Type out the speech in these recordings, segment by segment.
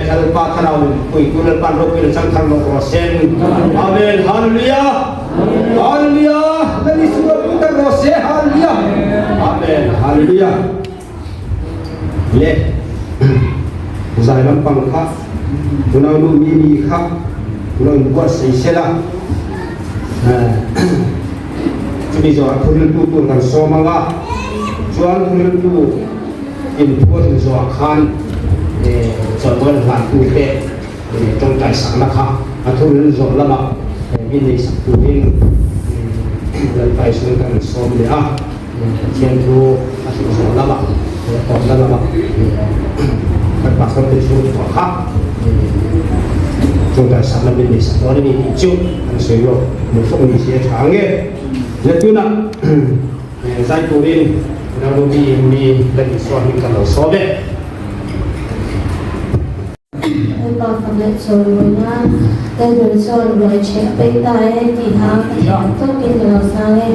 Lalpa thlarau in puitu Lalpa'n ropui in chang thar lawk rawh se. Amen. Hallelujah. Hallelujah. Lal Isu ropui tak rawh se. Hallelujah. Amen. Hallelujah. Le zai lampang kha unau nu mi mi kha lo in buatsaih sela. Chumi zawhah thuriltu tur kan sawm ang a, chuan thuriltu inphuat zawhah khan chawlhmual hlantute tawngtai sakna kha a thuril zawh lamah min nei sak turin Lalpa Isuan kan sawm leh a, Pathian thu a hrilh zawh lamah tawpna lamah kan pastor te chhungkua kha tawngtai sakna min nei sak dawn a ni tih chu an sawi lawk mu fawk ni si a tha ang e. Le tunah zai turin Narobi mi Lal Isua hming kan lo sawm e. Lalpa fak leh chawl ruaina Lalber chuan ruai chhe a peih ta e tih hla ka theih ang tawkin ka lo sang e.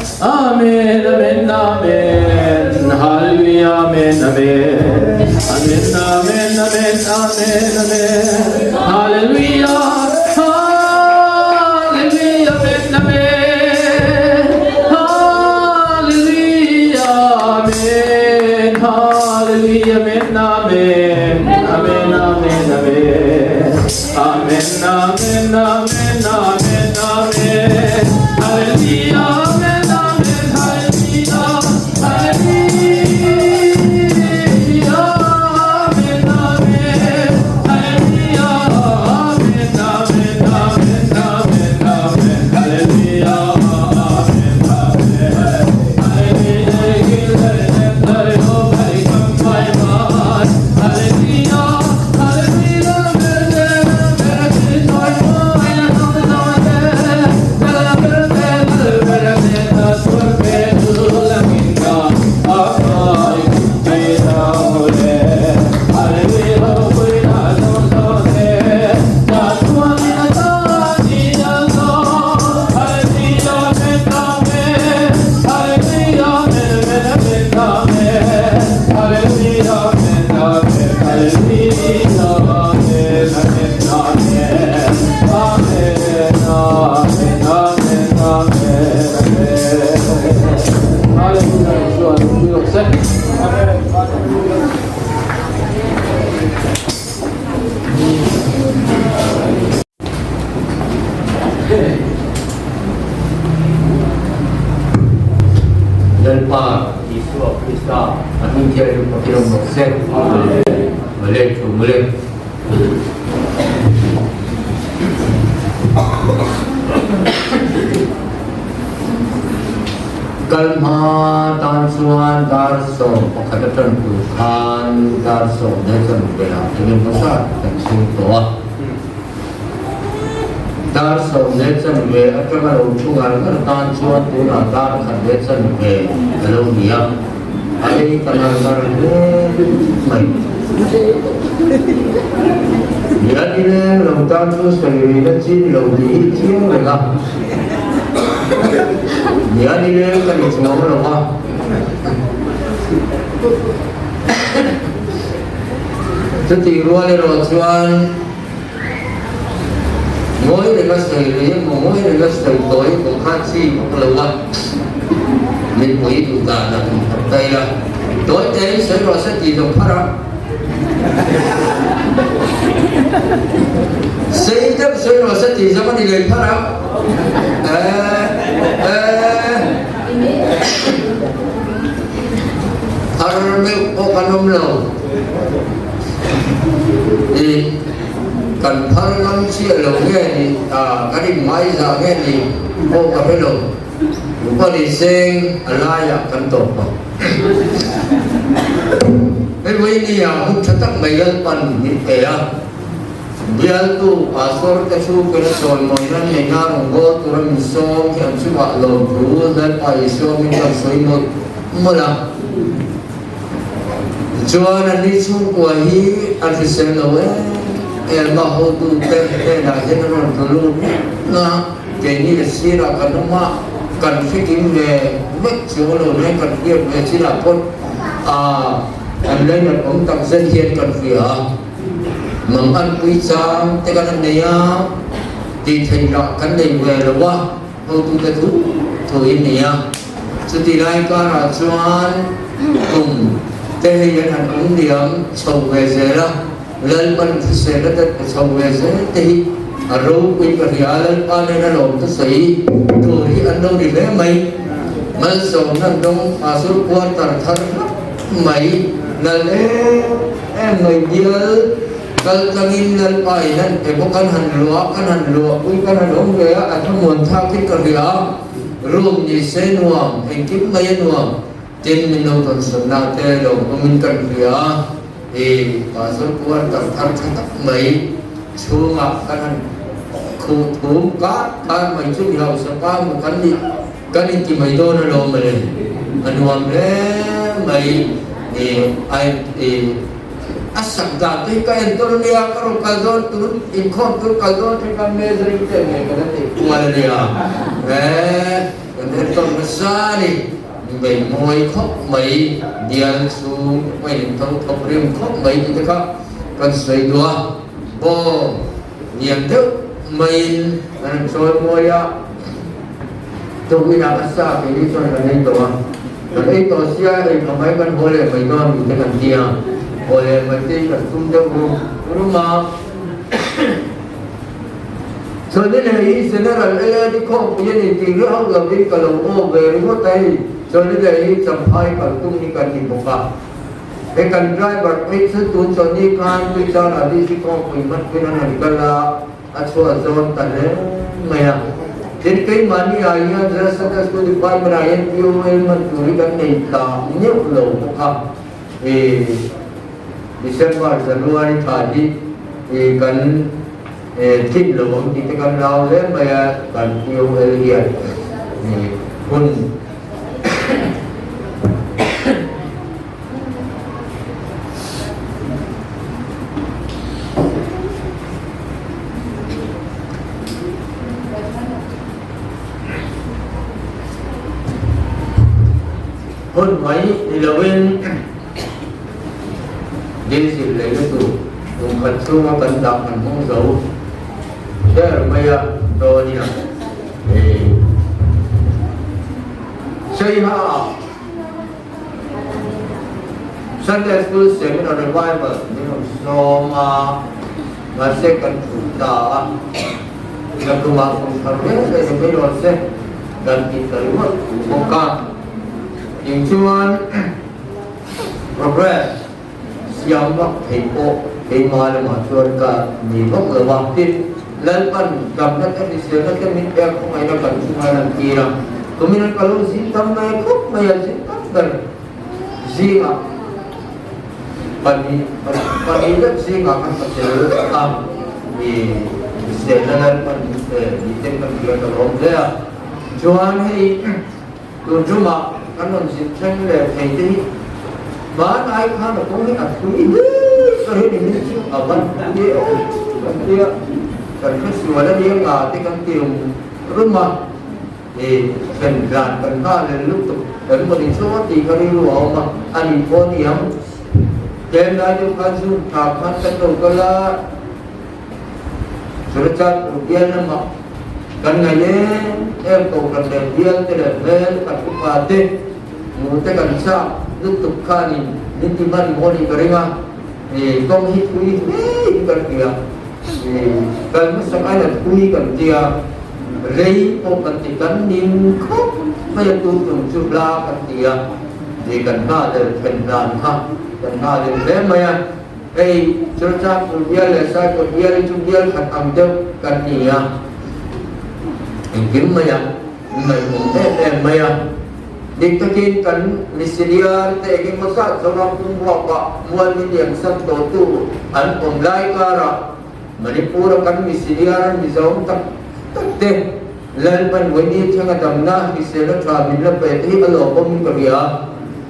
Amen Amen Amen Hallelujah Amen Amen Amen Amen Amen Amen Amen Hallelujah Hallelujah Amen Amen Hallelujah Amen Hallelujah Amen Amen Amen Amen Amen Amen Amen Amen Amen Amen Hallelujah Amen Amen Hallelujah Hallelujah Amen Amen Hallelujah Amen Amen Amen Amen Amen Hallelujah Amen Amen Lalpa Isua Krista a hming hian ru ka rawng rawh se. Mawle thu mawle. Kal hma tan chuan dar 11 atang tur khan dar sawm leh chuan velah eng emaw zat kan chhung tawh a. Dar 10:15 atanga lo thu ngar ngar tan chuan tunah dar 1:15 a lo ni a, a ei ta ngar ngar hle mai. Lian i leng lo tan chu sawi rina chin lo tih hi chiang reng a, Lian i leng ka ni chuang lo a. Chutih rual erawh chuan Ngawi renga sawi lui emaw, ngawi renga sawi tawi emaw kha chi bawk lo a, mipui duh dan a tum khat ta ila, tawi tein sawi rawh se tih zawng phar a, sei deuh sawi rawh se tih zawng a ni leh phar a, eh eh phar meuh pawh kan awm lo. Ih, kan phar ngam chiah lo nge ni, ah, kan inhmaizah nge ni pawh ka hre lo. Upa ni seng a laiah kan tawp a. Hei vawinia hun tha tak mai Lalpan min pe a, bialtu pastor te chu kena chawimawi nan nei na rawngawl tura min sawm hi an chungah lawmthu Lalpa Isua min kan sawi mawlh mawlh a. Tichuan, anni chhungkua hi an hrisel lo em em a, hotute hnenah hian an rawn tlu lut na, keini a sirah kan awm a, kan hrikim ve vek chuang lo nen kan hriat ve chinah pawh an lainat awm tak zet hian kan hria a, mang anpui chang te kan han nei a, tih theih lah kan nei ve lo a. Hotute thu thu in ni a, chuti lai karah chuan kum te hei an han awm diam chho ve zel a, Lalpan hrisel a dat pe chho ve zel te hi a ropui ka hria a, Lalpa nen a lawm thusawi tur hi an lo ri hle mai. Malsawmna an dawng Pastor quarter thar hlap mai nal em em mai bial. Kal tlangin Lalpa in an pe bawk, an han luah, kan han luahpui, kan han awm ve a, a thlamuan thlak in ka hria a, room ni se nuam, engkim mai a nuam, tin min lo tawnsawnna te lo awmin kan hria a, i pastor quarter thar tha tak mai chhungah kan han khuh thum kar kar mai chu mi hausa pa maw kan nih kan inti mai dawn alawm mawle, a nuam hle mai, i i. A sak dan te hi ka en tur ania, ka rawn kal dawn tun inkhawm tur kal dawn te khan measuring tape nen ka la tih kual ania. Eeh. Kan enkawl hmasa a ni. Bei mawi khawp mai, bial chhung te pawhin in tho thawk rim khawp mai tih te kha kan sawi duh a. Bawng lian deuh maiin kan rawn chawi mawi a, tukinah a sa keini chuan kan ei tawh a. Kan ei tawh sia ei tha mai kan haw leh mai dawn tih te kan ti a, haw leh mai te hi kan tum deuh rum rum a. Chawlhni leh hi General LAD khawmpui a ni tih ri hauh lovin ka lo aw ve ringawt a hei chawlhni leh hi Champhai kal tum hi kan ni bawk a. He kan driver phei chu tun chawlhni khan Tuichara DC khawmpui hmanpuiin an han kal a, a chhuah zawn ta hle mai a. Tin, keimahni ah hian General Sunday School Department ah hian POL hman tur hi kan nei ta neuh lo bawk a. December, January thla hi kan thin lo ang tih te kan rau hle mai a, kan POL hian hun Hun mai ni loin diesel leina tur kum khat chhunga kan dah kan hmang zo der mai a dawn a ni. Saiha Sunday School Seminar Revival min rawn sawm a, mahse kan thu ta a, nakumah kum thar reng reng ni mai rawn se kan ti ta ringawt bawk a. Eng chuan progress siam vak thei pawh keimah lamah chuan ka ni vak lo a, tin Lalpan damna te hriselna te min pek khawngaihna kan chunga lan tir a, tumin ka lo zin tam ve khawp mai a, zin tam ber zingah pahnih pahnih vek zingah kan pasel a, i hriselna Lalpan min pe ni ten kan hria ka lawm hle a, chuan hei. Tun tumah kan rawn zin thleng leh thei te hi hmanai khan a kawng hi a thlui hle ka rin in chu a van thlui e aw kan tia kan hre sual a nia nga te kan ti rum rum a i thlen dan kan nghal leh lutuk kan maw ni chu tih ka rilru a awm a a ni pawh a ni ang tlem lai deuh khan zoom tha khan kan lo kal a. Churachandpur bial lamah kan ngaih em em kohhran leh bial te leh hmel kan upa te hmu te kan chak lutuk khanin min ti hman maw nih ka ring a, kawng hi thui hle in kan hria, kal hmasak aina thui kan tia, rei pawh kan ti kan ning khawp mai a tun tum chu hla kan ti a, kan hna leh then hlan kha kan hna leh hle mai a. Hei Churachandpur bial leh Saikawt bial hi chu bial khat ang deuh kan ni a, engkim mai a ngaihawm em em mai a. Dik takin kan misiliar te eng emaw zat Zoram pumruakah mual min liam san tawhtu an awm lai karah Manipur-a kan misiliar Mizoram tak tak te Lalpan Vawini Thenga damna hriselna tha min la pe te hi a lawmawm ka hria.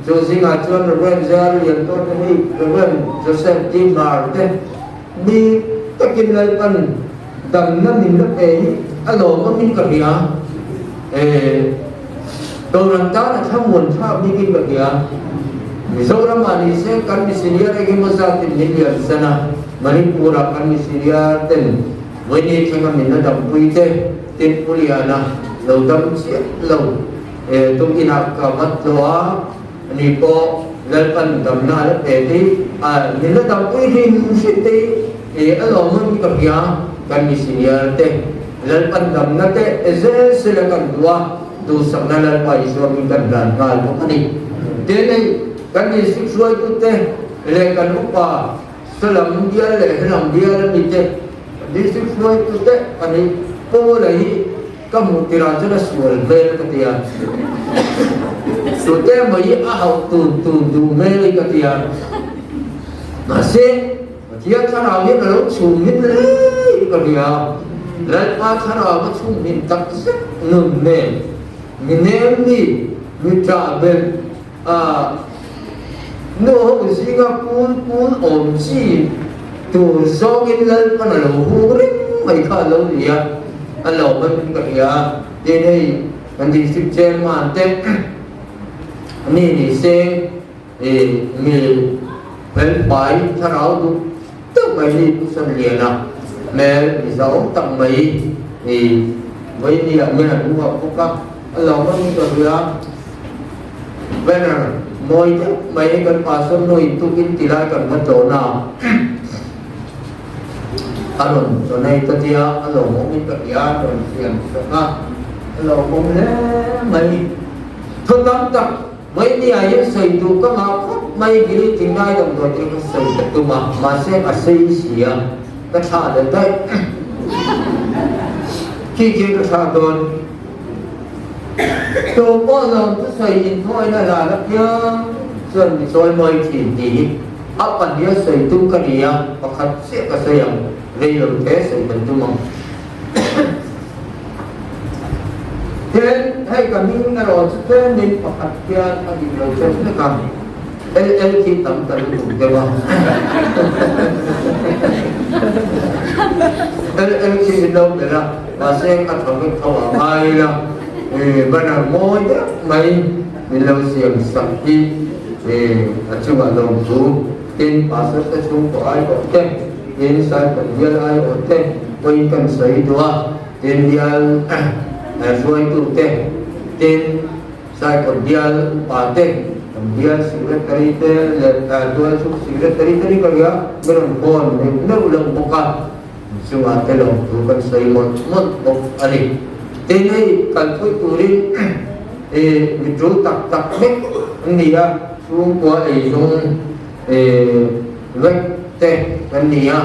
Chu zingah chuan Rev. Zar Liantawn te hi Rev. Joseph T. Mar te mi takin Lalpan damna min la pe hi a lawmawmin ka hria. Doran tan a thlamuan thlak bikin ka hria. Mizoramah ni se kan misiniar engemaw zatin min lian san a, Manipur-ah kan misiniar ten Vawini thlenga min la dampui te, tin Pu Liana lo dam chiah lo e tum inah ka vat tawh a, ani pawh Lalpan damna a la pe te a min la dampui hlim hrim te hi e a lawmawm ka hria kan mi senior te Lalpan damna te e zel sela kan duh a, duhsakna Lalpa Isua min kan hlan nghal bawk a ni. Tin hei kan district hruaitute leh kan upa Salam bial leh helam bial a mi te district hruaitu te a ni. Paula hi ka hmuh tirah chuan a sual hmel ka ti a, tute emaw hi a hauh tun tun duh hmel hi ka ti a, mahse Pathian thlarau hian a lo chhum hmin hle hi ka hria, Lalpa thlarau a chhum hmin tak zet nun nen mi nem mi mi ṭah belh A nu ho zinga kul kul awm chi tur zawngin Lalpan a lo hung reng mai kha a lo ni a, a lo hman ka hria a, tin hei Kan District Chairman te mi ni se mi felfai thlarau duh deuh mai ni Pu Sanliana hmel mi zau tak mai vawinia min an uap bawk a, a lo hmang ta hle a. Banner mawi deuh mai kan pastor nu in tukin ti lai kan va tlawn a, a rawn donate a tia a lawmawm in ka hria a rawn siam sak a, a lawmawm hle mai. Thu tam tak vawinia hian sawi duh ka ngah khawp mai Giri Tingai damdawi te kha sawi ka tum a, mahse a sei si a, ka thlah leh daih. Khi khi ka thlah dawn. Tu pawh zawng chu sawi inthawina hlan apiang chuan mi chawi mawi thin tih hi a pahniha sawi tum ka ni a, pakhat chiah ka sawi ang, rei lo te sawi kan tum ang. Then hei ka hming erawh chu tlemin pakhat hian a dik lo deuh hlek a, LL khi tam ta lutuk deuh a. LL khi min lo belh a. Mahse ka tha vek tho a ngai ila, banner mawi deuh mai min lo siam sak hi a chungah lawmthu tin pastor te chhungkaw aiawh te tin Saipawh bial aiawh te pawhin kan sawi duh a, tin bial hruaitu te tin Saipawh bial upa te kan bial secretary te leh tualchhung secretary te ni ka ria min rawn phone neuh neuh loh bawk a. Chungah te lawmthu kan sawi mawlh mawlh bawk a ni. Tin, hei kalpui turin mi tul tak tak vek an ni a, chhungkua eizawng vek te kan ni a,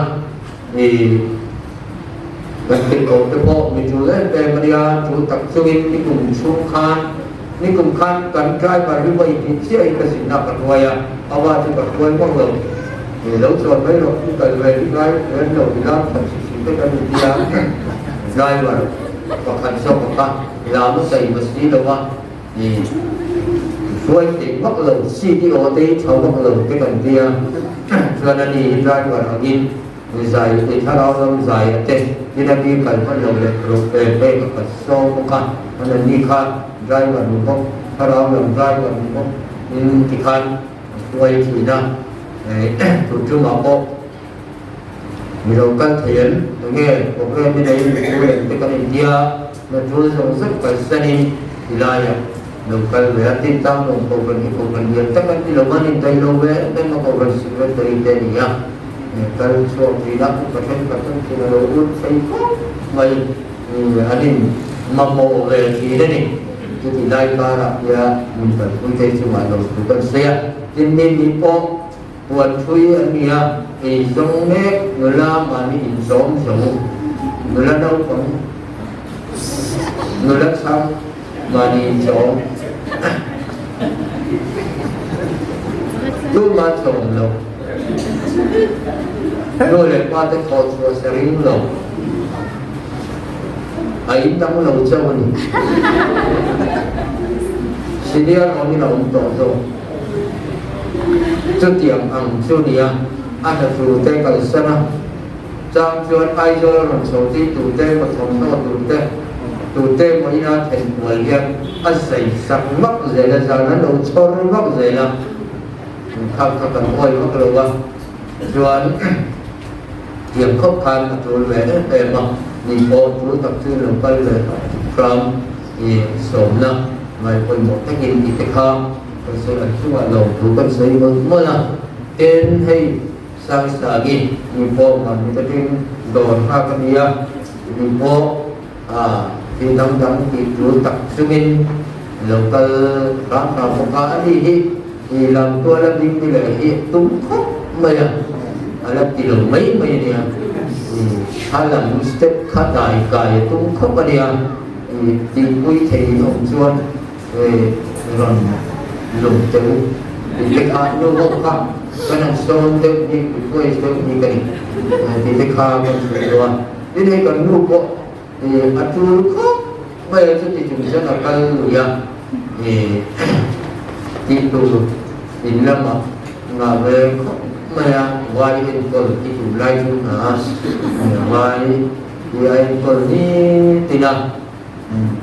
kan tirhkoh te pawh mi tul em em a nia, tul tak chungin nikum chhung khan nikum khan kan driver hi vawi hnih chiah hi ka zinna ka hruai a, a va chu ka hruai vak lo. Lo chuan mai rawh i kal ve hi ngai rem lo i lam khat si si te kan inti a, driver pakhat zawk a kha lam a sawi va si lo a, i hruai thei vak lo seat i aw te hi tha vak lo te kan ti a, chuan ani hi driver angin zai i thlarau lam zai a te tin a ni kal hman lo leh rawh ve pek a khat sawm bawk a, chuan ani kha driver ni bawk thlarau lam driver ni bawk in tikhan Hruai thin a, tun tumah pawh mi lo kal thei em? Enge programme i nei mi tul em te kan intia, na tul zawng zawng kalsanin ti laiah lo kal ve a, tin tlang lawng kohhran hi kohhran lian tak an ti lo a, an indaih lo ve em em a, kohhran secretary te a ni a, kal chhuak thin a, upa thenkhat an thin a lo ut thei khawp mai, an in mamawh ve thin a ni. Chuti lai karah hian min kalpui te chungah lo thu kan sawi a, tin mi ni pawh puan thui an ni a, ei zawng mek nula mahni inzawm zo, nula naupang, nula chhang mahni inzawm, tumah chawm lo, nu leh pa te thawh chhuah sa ring lo. A in dang lo chauh a ni. Senior awmin a awm tawh zawk. Chutiang ang chu nia a hna te kalsan a, chang chuan Aizawl a rawn chho ti tute maw thawmhnaw turte tute maw ina then kual hian a zai sak vak zel a, zan an lo chhawr vak zel a, khak kha kan awi vak lo a, chuan. Tiang khawp khan a tul ve em em a, ni pawh tul tak chu lo kal ve hram i sawmna ngai pawimawh takin ti te kha kan sawi an chungah lo thu kan sawi mawlh mawlh a, tin hei Sangsagi ni pawh mahni takin dawr nghak a nia, ni pawh thil dang dang tih tul tak chungin lo kal hram hram bawk a, ani hi i lam tuala ding ni leh hi tum khawp mai a, a la ti lo mai mai a nia, kha lam step kha dai kai a tum khawp a nia, i tihpui thei in awm chuan rawn lum teh u, tih te kha nu ho kha kan han sawn deuh ni, request deuh ni ka ni, tih te kha kan sawi lo a. Tin hei kan nu pawh a tul khawp mai a, chuti chung chuan a kal lui a, tih tur in lamah ngah ve khawp mai a, vai enkawl ti tur lai chu hna a, vai ti a enkawl ni tin a.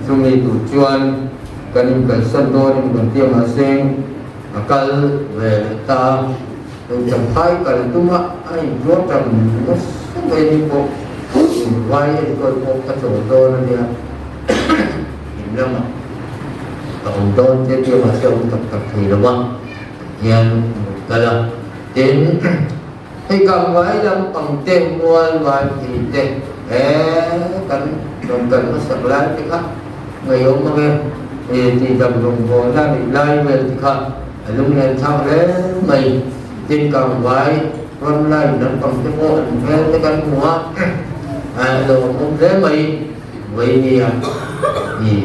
Chumi tur chuan kan inkalsan dawn in kan tia mahse a kal ve leh ta a, Champhai kal tuma a intuar tam nasa mai ni pawh vai enkawl pawh ka chawl dawn a nia in lamah ka awm dawn te tia mahse a awm tak tak thei lo va hian kal a tin. Hei kang vai lampang te, mual vai thei te he kan rawn kal hmasak lai te kha ngaihawm ang e, he tih dam rawngbawlna nih lai vel te kha a lunglen thlak hle mai. Tin kang vai rawn line lampang te pawh an hmel te kan hmu a, a lawmawm hle mai. Vainia hi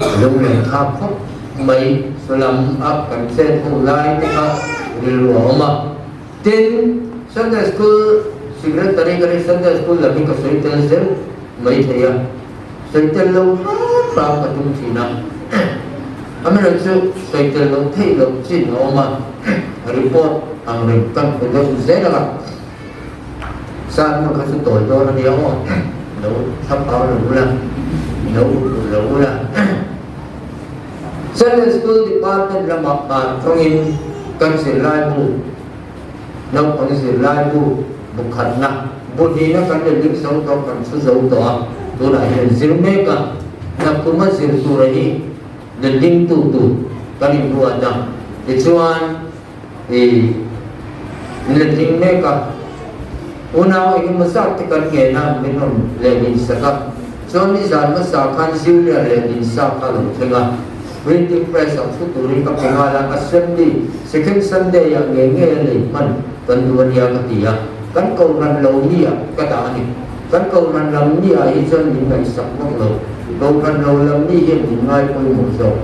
a lunglen thlak khawp mai. Saw lam a kan chet ho lai te kha rilru a awm a. Tin, Sunday School Secretary ka nih Sunday School lam hi ka sawi tel zel mai thei a, sawi tel lo hram hram ka tum thin a. Amaherawhchu sawi tel loh theih loh chin a awm a, report ang reng kan hmu deuh zel a. San hmun kha chu tawi dawn a nia aw, lo thlapau lo ula, lo ulh lo ula. Sunday School Department lamah hman tawngin kan zirlaibu, naupang zirlaibu bu khatna, bu hnihna kan la ling zo tawh, kan thu zo tawh a, tunah hian zir mek a, nakkuma zir tura hi la ling tu tur kan inruat a, tichuan, I letling mek a, unau engemaw zat te kan ngen a, min rawn lehlin sak a. Chuan nizan hmasa khan Julia lehlin sa kha a lo thleng a, printing press ah thu turin ka pe nghal a, Assembly second Sunday ah ngei ngei a lei hman kan duh a nia ka ti a, kan kohhran lo mi ah ka dah a ni. Kan kohhran lam mi ah hi chuan min ngaihsak vak lo, kohhran lo lam mi hian min ngai pawimawh zawk.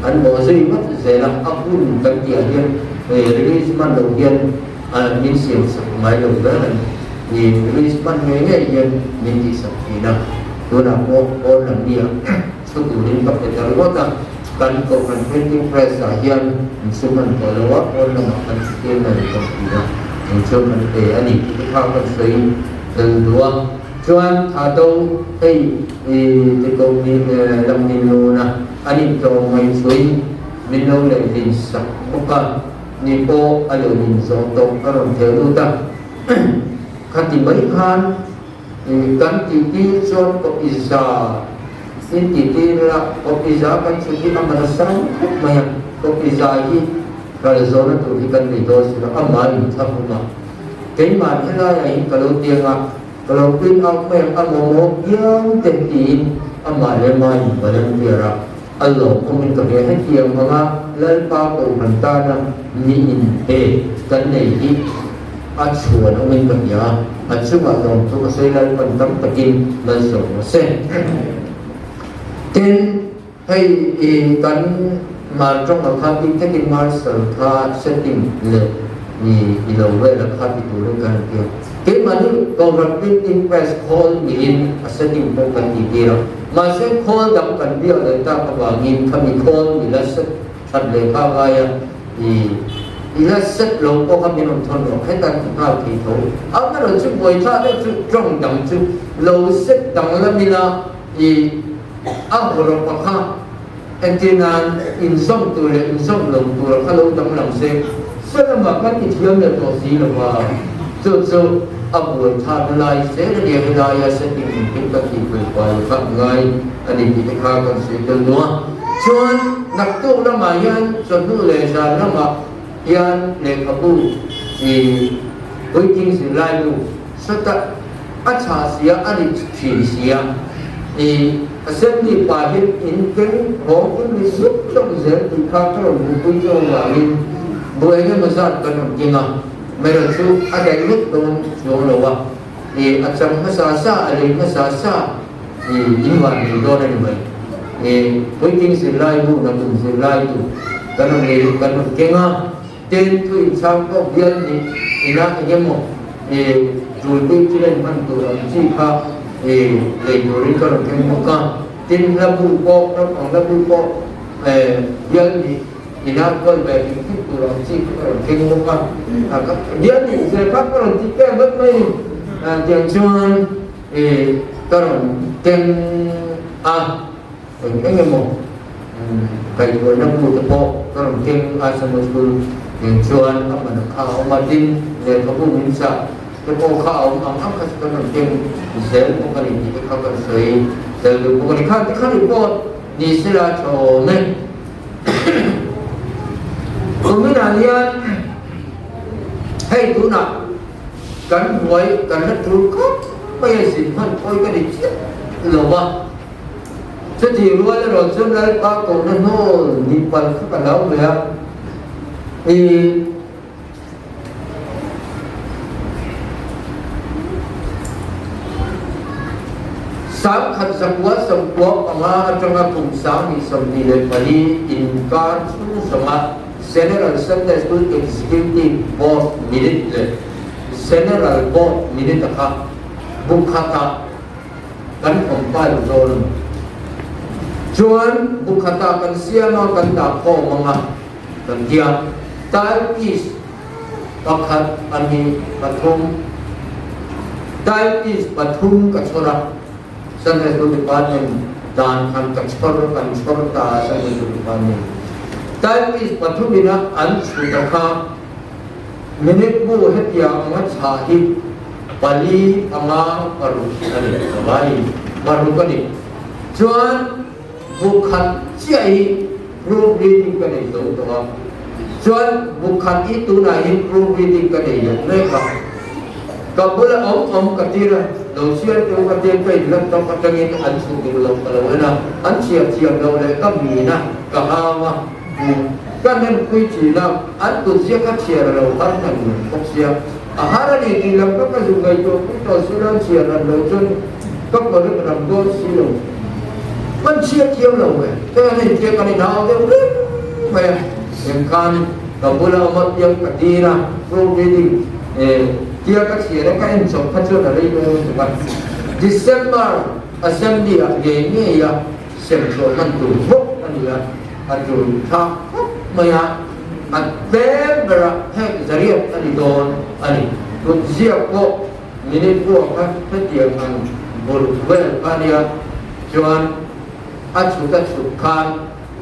An bawh zui ngawt zel a, a hun kan tih ah hian release hman loh hian min siam sak ngai lo ber a ni. Release hman ngei ngei hian min tih sak thin a, tunah pawh pawn lam mi ah thu turin ka pe ta ringawt a, kan kohhran printing press ah hian an sum an tawh lo a, pawn lamah kan chhutir mai kan ti a, eng chuan kan pe a ni tih te kha kan sawi tel duh a. Chuan tha do hei ti ko lam min lun a. An intlawm mai chuin min lo lehlin sak bawk a, ni pawh a lehlin zawh tawh a rawn theh lut a. Khati mai khan kan tihtir chuan kawpi za in tihtir la, kawpi za kan chhut hi a man a sang khawp mai a, kawpi za hi ral zawhna tur hi kan nei dawn si lo, amah inthlak awm a. Keimah helaiah hin ka lo tiang a. Ka lo print out mai ang a mamawh piang te tiin amah leh mahin volunteer a, a lawmawmin ka hria. Hetiang hmanga Lalpa Kohhran tana mi inpe kan nei hi a chhuan awmin ka hria a, a chungah lawmthu ka sawi Lalpan tam takin malsawm rawh se. Tin, hei i kan mar tawngah khan bik takin Marshal kha setting leh i i lo vel a kha ti turin kan han ti a. Keimahni Kohhran printing press khawl niin a setting pawh kan tih tir a. Mahse khawl dang kan biak leh tak avangin khami khawl i la set that leh kha ngai a, i i la set lo pawh kha min rawn thawn rawh, heta ti nghal thei tho. Amaherawhchu chu buaithlak deuh chu tawng dang chu lo set danglam ila i a hawrawpa kha entir nan inzawm tur leh inzawm lo tura kha lo danglam se, salamah kan ti thiam leh tawh si lo va, chu chu a buai thlakna lai zel a nia, helaia setting engkim kan tih pui fai kha ngai a ni tih te kha kan sawi tel duh a. Chuan naktuk lamah hian chawhnu leh zan lamah hian lehkhabu ih puitling zirlaibu sawta A tha sia, a ri thin sia. I assembly pa hi in keng hawng in ri zuk zuk zel tih kha ka rawn hmuhpui chu avangin bu eng emaw zat kan rawn keng a, Mera chu a daih vek dawn chuang lo a, i a chang hmasa sa, a lei hmasa sa i in van nei dawn a ni mai. I puitling zirlai bu, nakum zirlai tu kan rawn lei kan rawn keng a. Tin, thu inchhang pawh bial nih ina eng emaw tulpui thil a inhman tur ang chi kha lei turin ka rawn keng bawk a. Tin, hla bu pawh, naupang hla bu pawh bial nih ina kual ve hrim hrim tur ang chi kha ka rawn keng bawk a. Bial nih zel kha ka rawn ti tel vek mai a ni. Tiang chuan ka rawn keng a. a, eng eng emaw kaihhruaina bu te pawh ka rawn keng a, Sunday School nen chuan a hman kha a awm a, tin lehkhabu min chah te pawh kha a awm ang ang kha chu kan rawn keng zel bawk a ni tih te kha kan sawi tel duh bawk a ni. Kha tikha report ni sela tha awm e. Kuminah hian hei tunah kan buai kan la tul khawp mai a zin hman pawh ka ni chiah lo va. Chutih rual erawh chuan Lalpa kohna hnawl ni palh kha ka lo ve a, ih 1995 atanga kum 2024 inkar chhung zawnga General Sunday School Executive Board minute leh General Board minute a kha bu khatah kan compile dawn a ni. Chuan bu khatah kan siam a, kan dah khawm ang a, kan ti a. Typist pakhat, pahnih, pathum, typist pathum ka chhawr a, Sunday School Department dan khan ka chhawr, kan chhawr ta a Sunday School Department. Typist pathum ina an chhut a kha minute bu hetiang anga chhah hi pali anga paruk a ni, pavai paruk a ni. Chuan bu khat chiah hi proof reading ka nei zo tawh a, chuan bu khat hi tunah hian proof reading ka nei leh mek a, ka bula awm awm ka tir a, lo chhiar tu ka tir ka in laptop atangin an chhuh duh loh ka lo en a, an chhiar thiam loh leh ka min a, ka hang a, ka hnem-pui thin a, an kut zia kha chhiar a lo har hman reng bawk sia, a har a ni tih lam ka ka zu ngaihtuah pui tawh si lo, chhiar ran lo chuan ka correct ram dawn si lo. Kan chhiar thiam lo ve, hei an infiah kan inhau deuh reng mai a, engkhan ka bula awm apiang ka tir a, proof reading tia ka chhiar a, ka en chawp kha chuan a rei dawn lutuk a, December Assembly ah ngei ngei a, Sem chhuah hman tur bawk a ni a, a tul thlak khawp mai a, a tlem berah heng zariat a ni dawn a ni. Kut ziak pawh minute buak kha hetiang ang bul vel kha a nia, chuan a chhut a chhut khan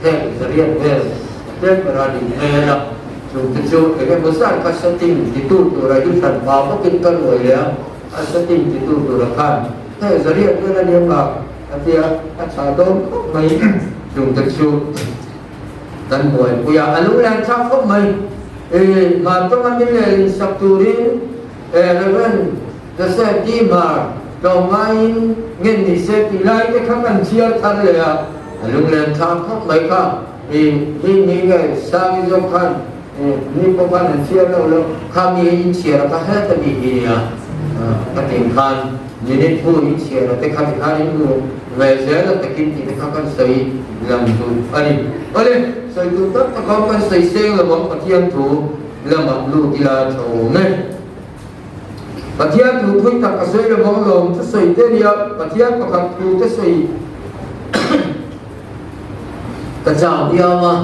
heng zariat vel a tlem berah a ni hmel a, chungte chu eng emaw zat kha setting titu tura hi hran pah bawkin ka ruai leh a, a setting titu tura khan heng zariat vel a nia bak. A tia, a chah dawn khawp mai. Chungte chu kan buaipui a, a lunglen thlak khawp mai. I Hmartawnga min leh insak turin Rev. Joseph D. Hmar tlawmngaiin ngen ni se tih lai te kha kan chhiar thar leh a, a lunglen thlak khawp mai kha. I mi ni nge Sangi zawk khan mi pawh khan an chhiar lo lo, kha mi hi in chhiar a kha helta mi hi nia ka tin khan. Minute hu in chhiar a te kha ti khan in hmu ve zel a takin tih te kha kan sawi lang duh a ni. Awle, sawi duh tak tak ho kan sawi seng lo ang Pathian thu lamah lut ila tha awm e. Pathian thu thui tak ka sawi lo ang lawm thu sawi te nia Pathian pakhat thu te sawi ka chau viau a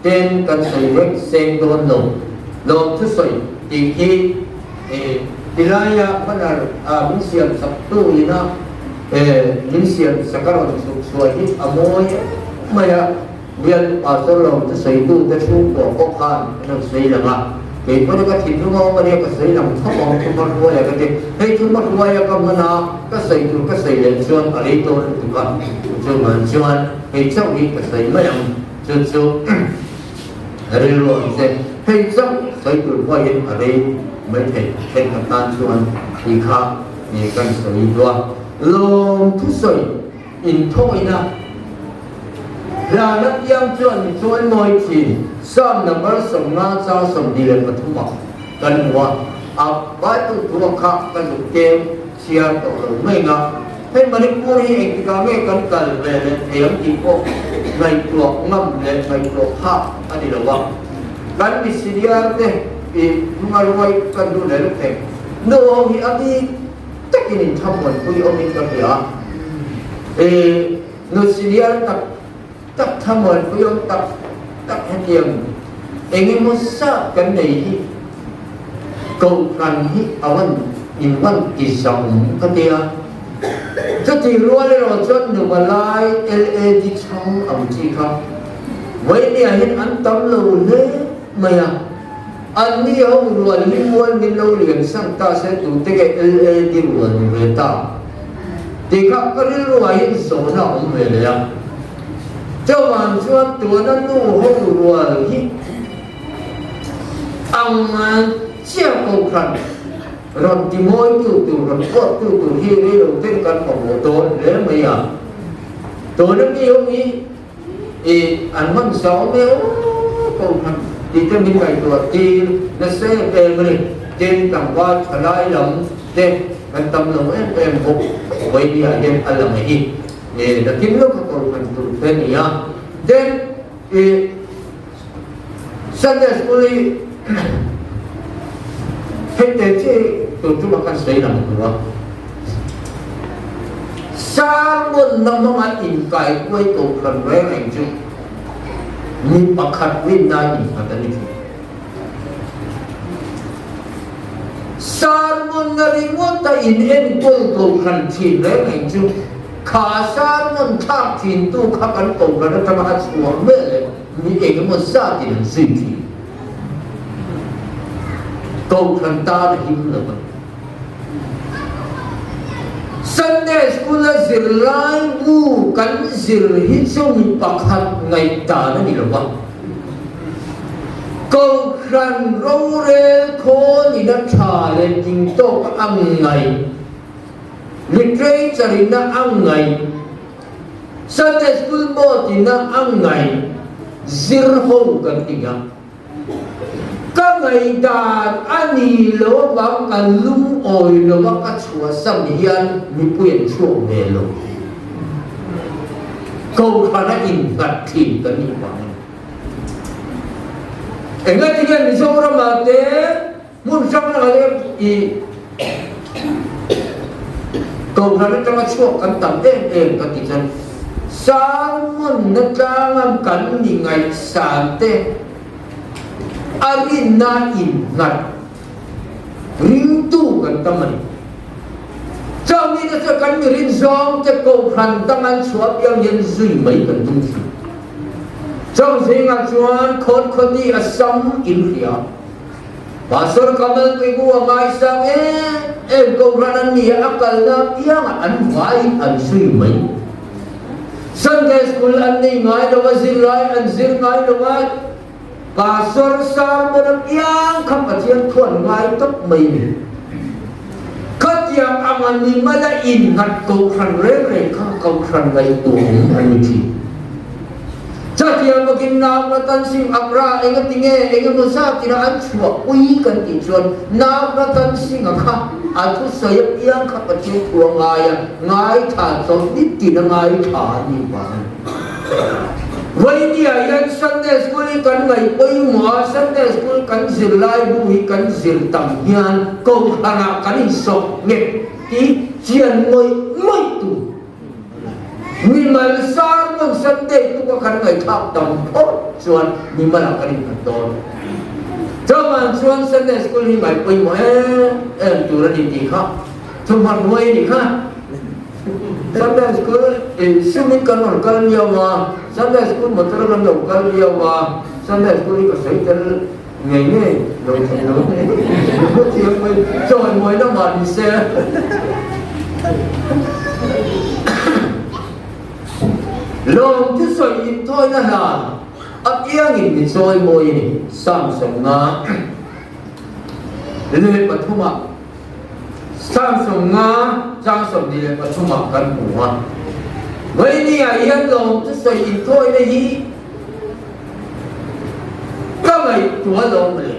ten kan sawi vek seng dawn lo. Lawm thusawi tih hi tilaia banner a min siam sak tu ina min siam sak a rawn chhuk chhuah hi a mawi em mai a, bial pastor lawm thusawi tu te chhungkua pawh khan an rawn sawi lang a, kei pawhin ka thinlung a awm a nia ka sawi lang thawk ang thuma hruaia ka ti, hei thuma hruaia ka hman a ka sawi tur ka sawi leh chuan a rei dawn lutuk a, chuvang chuan hei chauh hi ka sawi mai ang. Chu chu rilru ang che. Hei chauh sawi tur pawhin a rei mai thei thenkhat tan chuan tih kha kan sawi duah. Lawm thusawi inthawina hlan apiang chuan mi chawi mawi thin. Psalm number 50 chang 23 ah kan hmu a, a Bible thu a kha ka zuk keu chhiar tawh lo mai nga. Hei Manipur hi engtikah nge kan kal ve leh thei ang tih pawh ngaihtuah ngam leh ngaihtuah phak a ni lo a. Kan misiniar te i hnunga ruai kan duh leh luk thei. Nu ho hi a bik takin in thlamuanpui awmin ka hria a. I nu senior tak tak thlamuanpui awm tak tak hetiang engemaw zat kan nei hi Kohhran hi a van in van ti zang ka tia. Chutih rual erawh chuan nupa lai LAD chhang ang chi kha Vawinia hian an tam lo hle mai a. Anni ho rual hi mual min lo lian sang ta se tute nge LAD rual ni ve ta tih kha ka rilruah hian zawhna a awm ve leh a. Chuvang chuan tuna nu ho rual hi ang chiah kohhran rawn ti mawitu tur, rawn kawttu tur hi reilo ten kan mamawh dawn hle mai a. Tuna mi ho hi i an hman zau meuh kohhran tih te min ngaihtuah tir nasa em em a ni. Tin, tlangval thalai lam te kan tam lo em em bawk Vawinia hian a lang hi. Nge nakin lawka kohhran tur te a ni a. Then i Sunday School hi hei te chi tur chu kan sawi lang tur a. Sermon na hmanga inkai kuai kohhran reng reng chu mi pakhat rinna innghat a ni thei. Sermon na ringawt a in enkawl kohhran thin reng reng chu kha sermon thlak thin tu kha kan kohhran atanga a chhuah mel leh mi eng emaw zat in an zui thin. Kohhran tan a him lo a ni. Sunday School a zirlai bu kan zir hi chu mi pakhat ngaihdan a ni lo va. Kohhran rorel khawlin a tha leh ding tawk a ngaih, literature in a a ngaih, Sunday School board in a a ngaih zir ho kan ti a. Ka ngaihdan a ni lo avang ka lungawi lo a ka chhuahsan hian mipui an chhuak ve lo. Kohhran a innghat thin kan nih vang a ni. Engatinge Mizoramah te hmun hrang hrangah te i Kohhran atanga chhuak kan tam em em ka ti chuan Sermon-na tlanga kan ni ngaihsan te a rinna innghat ringtu kan tam a ni. Chumi te chu kan mi rin zawng te Kohhran dang an chhuah piang hian zui mai kan tum thin. Chong zingah chuan khawt khawti a sam in hria. Pastor Kamal Pigu a ngaisang em em Kohhran an ni a, a kalna apiangah an vaiin an zui mai. Sunday School an nei ngai lo a, zirlai an zir ngai lo a, Pastor sermon apiang kha Pathian thuan ngai tawp mai a ni. Khatiang anga ni mala innghat Kohhran reng reng kha Kohhran ngaihtuah awm a ni thin. Chatiang bawkin nau Ratan Singh Agra enga tinge engemaw zatina an chhuah pui kan tih chuan nau Ratan Singh-a kha a thusawi apiang kha Pathian thu a ngai a, ngaithla chawlh nitin a ngaithla a nih vang a ni. Vawinia hian Sunday School hi kan ngaih pawimawh a, Sunday School kan zirlai bu hi kan zir tam hian Kohhranah kan insawk nghet tih chian ngawih ngawih tur. Mimal sermon Sunday tuka kan ngaihthlak tam phawt chuan mimalah kan innghat dawn. Chuvang chuan Sunday School hi ngaih pawimawh em em tur a ni tih kha thuhma hnuai a nih kha. Sunday School sumin kan rawn kal viau a, Sunday School motor kan lo kal viau a, Sunday School hi ka sawi tel ngei ngei lo thei lo thiam mai chawimawi na mah ni se. Lawm chu sawi inthawina hlan apiangin mi chawimawi a ni, Psalm 53 ah. Psalm 50 chang 23 ah kan hmu a. Vawinia hian lawm chu sawi inthawina hi ka ngaihtuah lo mawle.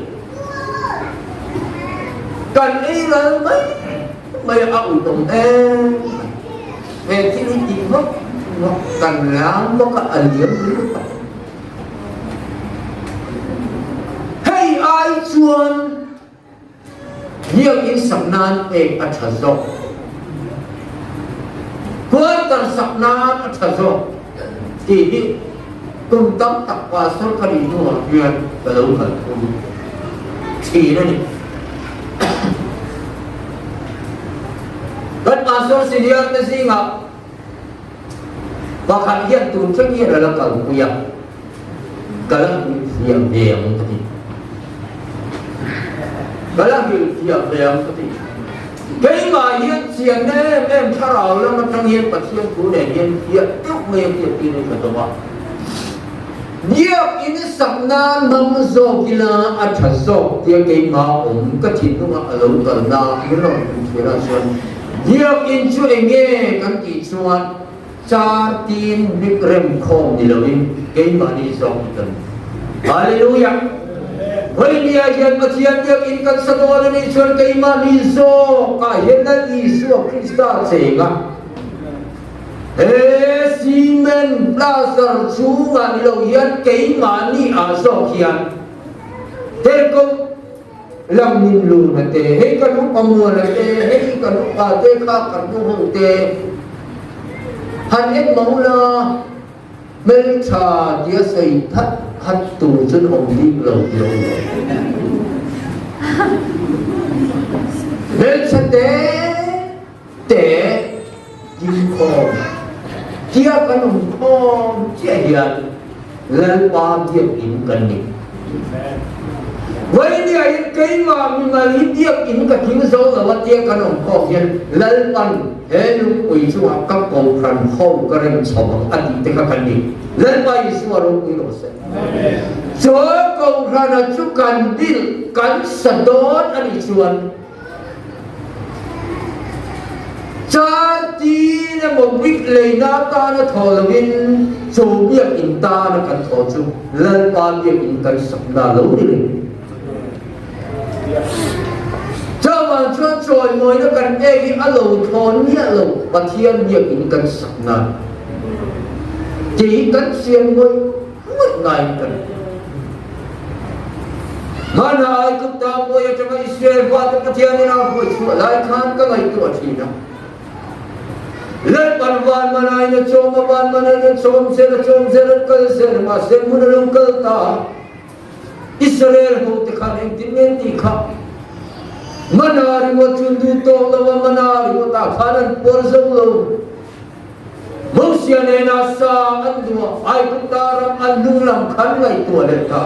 Kan ei ral mai mai a utawm em mai. He thil hi tih vak vak kan lam bawk a, a liam hle tak. Hei ai chuan Biakinn sak nan pek a tha zawk. Quarter sak nan a tha zawk tih hi kum tam tak pastor ka nih hnuah hian ka lo kal thung thin a ni. Kan. Pastor senior te zingah pakhat hian tun thleng hian a la kalpui a, ka la hrilhfiah ve ang ka ti. Ka la hrilhfiah ve ang ka ti. Keimah hian chianna em em thlarau lam atang hian Pathian thu nen hian fiah deuh mai a hriat tir in ka dawm a. Biak in sak nan hmang zawk ila a tha zawk tia keimah awm ka thinlungah a lo kal na min rawn hmuh thlir ah chuan Biak in chu eng nge kan tih chuan char tin bik rem khawm ni loin keimahni zawk hi kan ni. Hallelujah! Vawinia hian Pathian biak in kan sa dawn a nih chuan keimahni zawk ah hian Lal Isua Krista cheng a. He cement plaster chhungah ni lo hian keimahni ah zawk hian Telkawng lam min lun a te, hei kan upa mual a te, hei kan upa te kha kan nu ho te han en mah ula hmeltha tia sawi phat phat tur chuan awm bik lo ti lo lo. Hmeltha te te dingkhawm tia kan awm khawm chiah hian Lalpa biakinn kan ni. Vawinia in keimah mimal hi biakinn ka thing zo lo a tia kan awm khawm hian Lalpan he lungpui chungah ka kohhran ho ka rem chho ang a tih te kha kan ni. Lalpa Isua ropui rawh se. Chuan kohhrana chu kan bil kan sa dawn a nih chuan Char tin emaw bik leina atana thaw loin chu biakinn tana kan thaw chu Lalpa biakinn kan sakna lo ni reng. Chuvang chuan chawimawina kan pek hi a lo thawn miah lo Pathian biakinn kan sakna tih hi kan chian ngawih ngawih ngaiin kan Hmana Aigupta bawi atanga Israel fate Pathianin a hruai chhuah lai khan ka ngaihtuah thin a. Lalpan van manain a chawm a, van manain a chawm zel a, chawm zel an kal zel a, mahse hmun a lo kal ta a. Israel hote khan engtin nge an tih kha? Mana ringawt chu an duh tawh lo a, mana ringawtah khan an puar zo lo. Mosia nena sa an duh a, Aigupta ram an hnung lam khan ngaihtuah leh ta.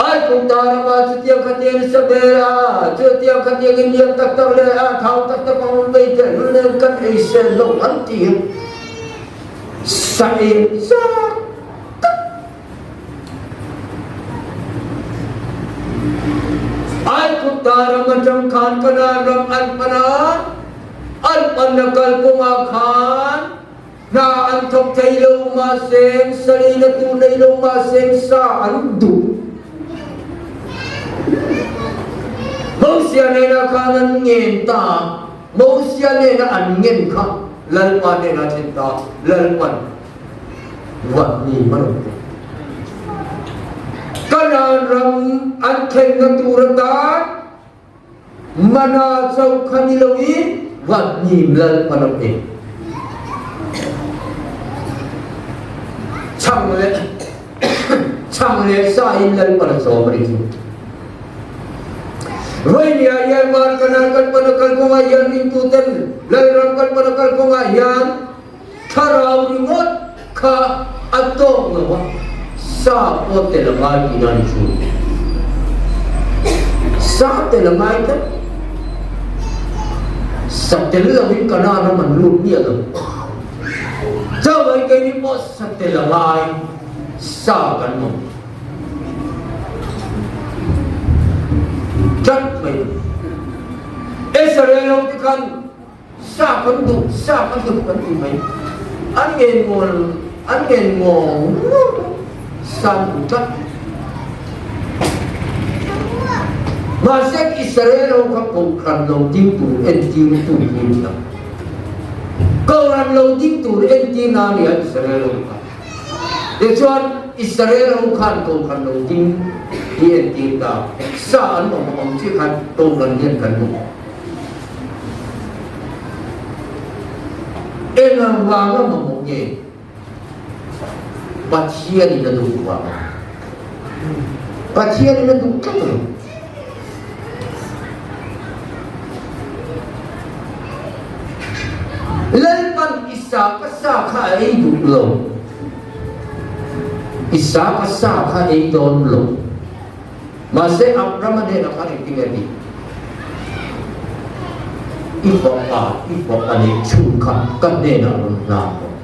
Aigupta ramah chutiang khatiang i sa ber a, chutiang khatiang i niam tak tak leh a thau tak tak a awm vei teh lul nen kan ei sel lo an ti a, sa eng zat tak. Aigupta ram atang khan Kanaan ram an pan a, An panna kalkawngah khan hna an thawk thei lo, mahse salina tur nei lo, mahse sa an duh. Mosia nena khan an ngen ta a, Mosia nena an ngen kha Lalpa nena thlen ta, Lalpan Vatni hman awm te. Kanaan ram an thlenna tur atan Mana chauh kha ni loin Vatnim lal hman a pe. Chhang leh chhang leh sa in lal hman a chawm a ni chu. Vawinia hian van kanan kan hman a kal kawngah hian ringtuten Lalram kan hman a kal kawngah hian thlarau ringawt kha a tawk lo a, sa pawh tel a ngai tihna a ni chu. Sa tel a ngai tlat. Sa tel lovin Kanaan ram an lut miah lo. Chauhai keini pawh sa tel a ngai, sa kan awm tlat mai. Israel ho te khan Sa kan duh, sa kan duh kan ti mai. An ngen ngawl, an ngen ngawng ngawt a, sa an duh tlat. Mahse Israel ho kha kohhran lo ding tur entir tu hi a ni a. Kohhran lo ding tur entir na a ni a Israel ho kha. Tichuan Israel ho khan kohhran lo ding hi entir ta, sa an awm awm chiah khan kohhran hian kan hmu. Eng vanga mamawh nge Pathianin a duh vang? Pathianin a duh tlat lo. Lalpan Isaka sa kha a ei duh lo. Isaka sa kha a ei dawn lo. Mahse Abrahama hnenah khan engtin nge a tih? I fapa, i fapa neih chhun kha ka hnenah rawn hlan rawh.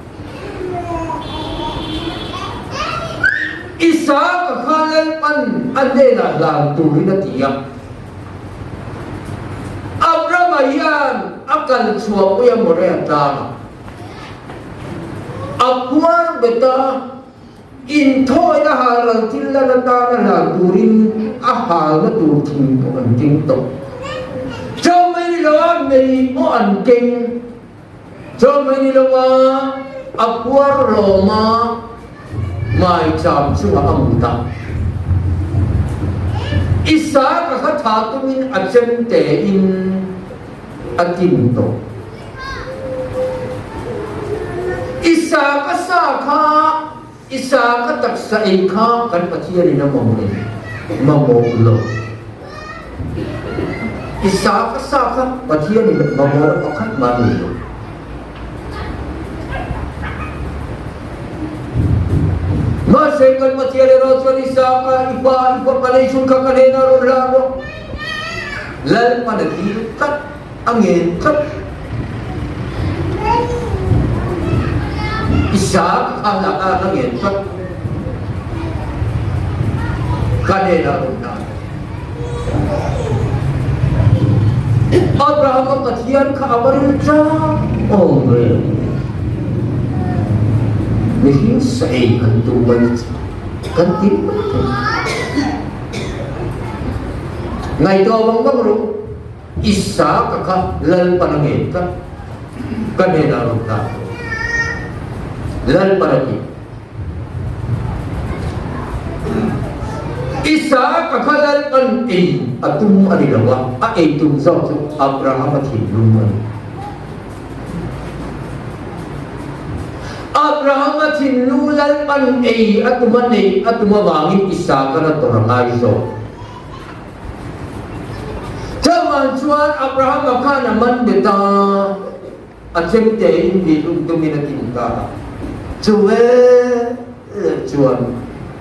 Isaka kha Lalpan a hnenah hlan turin a ti a. Abrahama hian a kal chhuahpui a Moria tlangah a phuar bet a, inthawina halral thil lan atana hlan turin a halna tur thing pawh an keng tawh. Chau mai ni loa mei pawh an keng. Chau mai ni loa a phuar lawma Maicham chungah a mut a. Isaka kha tha tumin a chem tein a tin tawh. Isaka sa kha, Isaka taksa ei kha kan Pathianin a mamawh em? Mamawh lo. Isaka sa kha Pathianin mamawhna pakhat mah a nei lo. Mahse kan Pathian erawh chuan Isaka, i pa, i fapa nei chhun kha ka hnenah rawn hlan rawh. Lalpan a dil tlat, a ngen tlat. Isaka kha hlan a ngen tlat. Ka hnenah rawn hlan rawh. Abrahama Pathian kha a va ril chang awm ve. Mihring sa ei an tum a ni kan ti mai thei. Ngaihtuah vang vang ru, Isaka kha Lalpan a ngen tlat, ka hnenah rawn tlan rawh. Lalpan a ti. Isaka kha Lalpan ei a tum a ni lo a, a ei tum zawk chu Abrahama thinlung a ni. Abrahama thinlung Lalpan ei a tum a neih a tum avangin Isaka na tawrh a ngai zawk. Chuvang chuan Abrahama khan a man bet a. A chemte in mi lung tumin a tin ta a. Chu veleh chuan,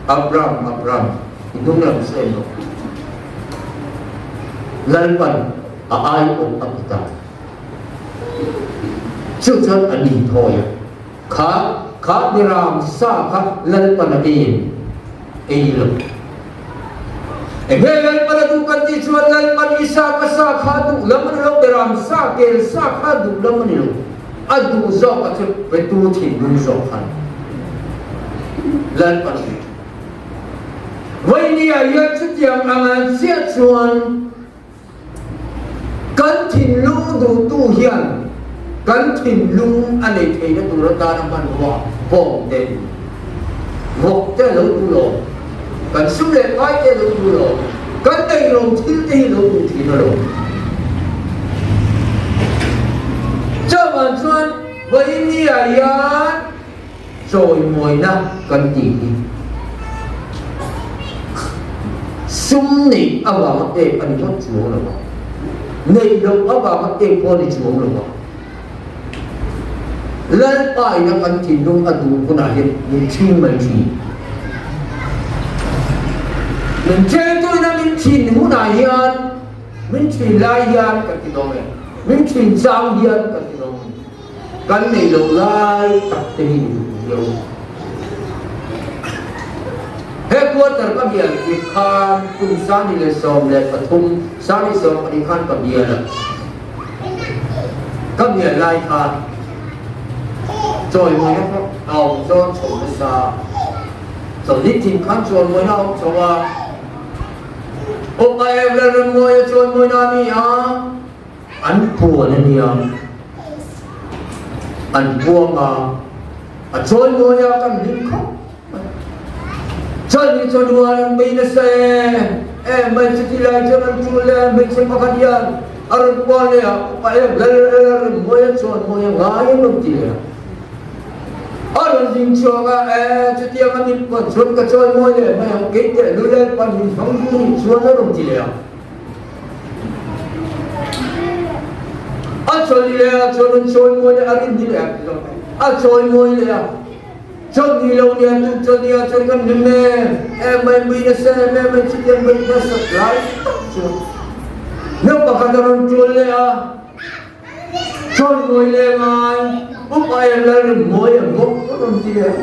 Abram, Abram, i hnung lam sawi rawh. Lalpan a aiawh a ti ta. Chu chuan a ni thawi a, Kha, kha Biram sa kha Lalpan a ei em? Ei lo. Enge Lalpan a duh kan tih chuan Lalpan Isaka sa kha a duh lam a ni lo, Beram sa, kel sa kha a duh lam a ni lo. A duh zawk a chu petu thinlung zawk kha a ni. Lalpan a duh. Vawinia hian chutiang anga chiah chuan Kan thinlung duhtu hian kan thinlung a nei theihna tur atana hmanrua bawm te, vawk te a lo duh lo, kan sum leh pai te a lo duh lo, kan neilo thil te hi lo duh thin a lo. Chuvang chuan vawinia hian Chawimawina kan tih hi sum neih avanga pek a ni ngawt chuang lo a, neih loh avanga pek pawh a ni chuang lo a. Lalpa ina kan thinlung a duh hunah hian min chhing mai thin. Min chengtu ina min thin hunah hian, min thin lai hian kan ti dawn e, min thin chang hian kan ti dawn e. Kan nei lo lai tak te hi ni duh viau. He quarter ka bial dik khan kum 23 32 khan ka bial a. Ka bial lai khan chawimawina pawh a awm zawn chho nasa. Chawlhni tin khan chawimawina a awm chho a. Upa Evler Remmawia chawimawina a ni a. An puan a nia, an puang a, a chawimawi a kan hlim khawp mai. Chawlhni chawhnuan an bei nasa e, e mai chuti lai chuan an tul leh a hmeichhe pakhat hian a rawn puan leh a, upa em lal lal a rawn mawi a chawimawi a ngai an rawn ti leh a. A rawn ding chhuak a, e chutiang a min puan chuan ka chawimawi leh mai ang, kei teh lul e pan min hmang duh nih chuan a rawn ti leh a. A chawi leh a chuan an chawimawi leh a rin ni leh a ti zawk a chawimawi leh a chawlhni lo nia tuk chawlhni ah chuan kan hlim em em mai mui nasa em em mai chutiang mai nasat lai tak chuan naupang khat a rawn tul leh a chawimawi leh ngai upa em Lalrinmawia bawk a rawn ti leh a.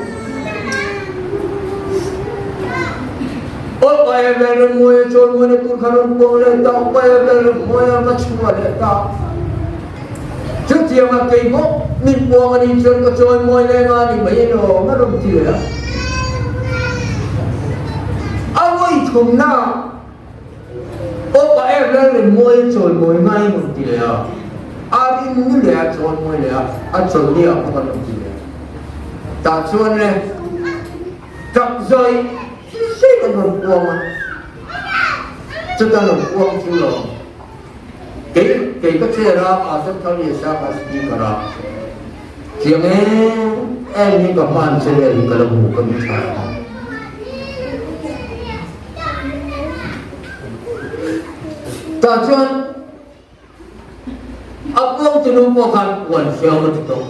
Upa em Lalrinmawia chawimawina tur kha rawn pawng leh ta upa em Lalrinmawia ka chhuah leh ta. Chutianga kei bawk min puang a nih chuan ka chawimawi leh nga ni mai alawm a rawn ti leh a. A vawi thumna Upa em Lalrinmawia chawimawi ngai a rawn ti leh a. A rin ni leh a chawimawi leh a, a chawlhni ah bawk a rawn ti leh a. Tah chuan le tap zawih zawih an rawn puang a, chuta rawn puang chu lo kei kei ka chair a Pastor Thaliasa ka speaker a, chiang em em hi ka hman che vel hi ka lo hmu ka mi tha a. Tah chuan A puang tunu pawh khan puan hriau a ti tawh.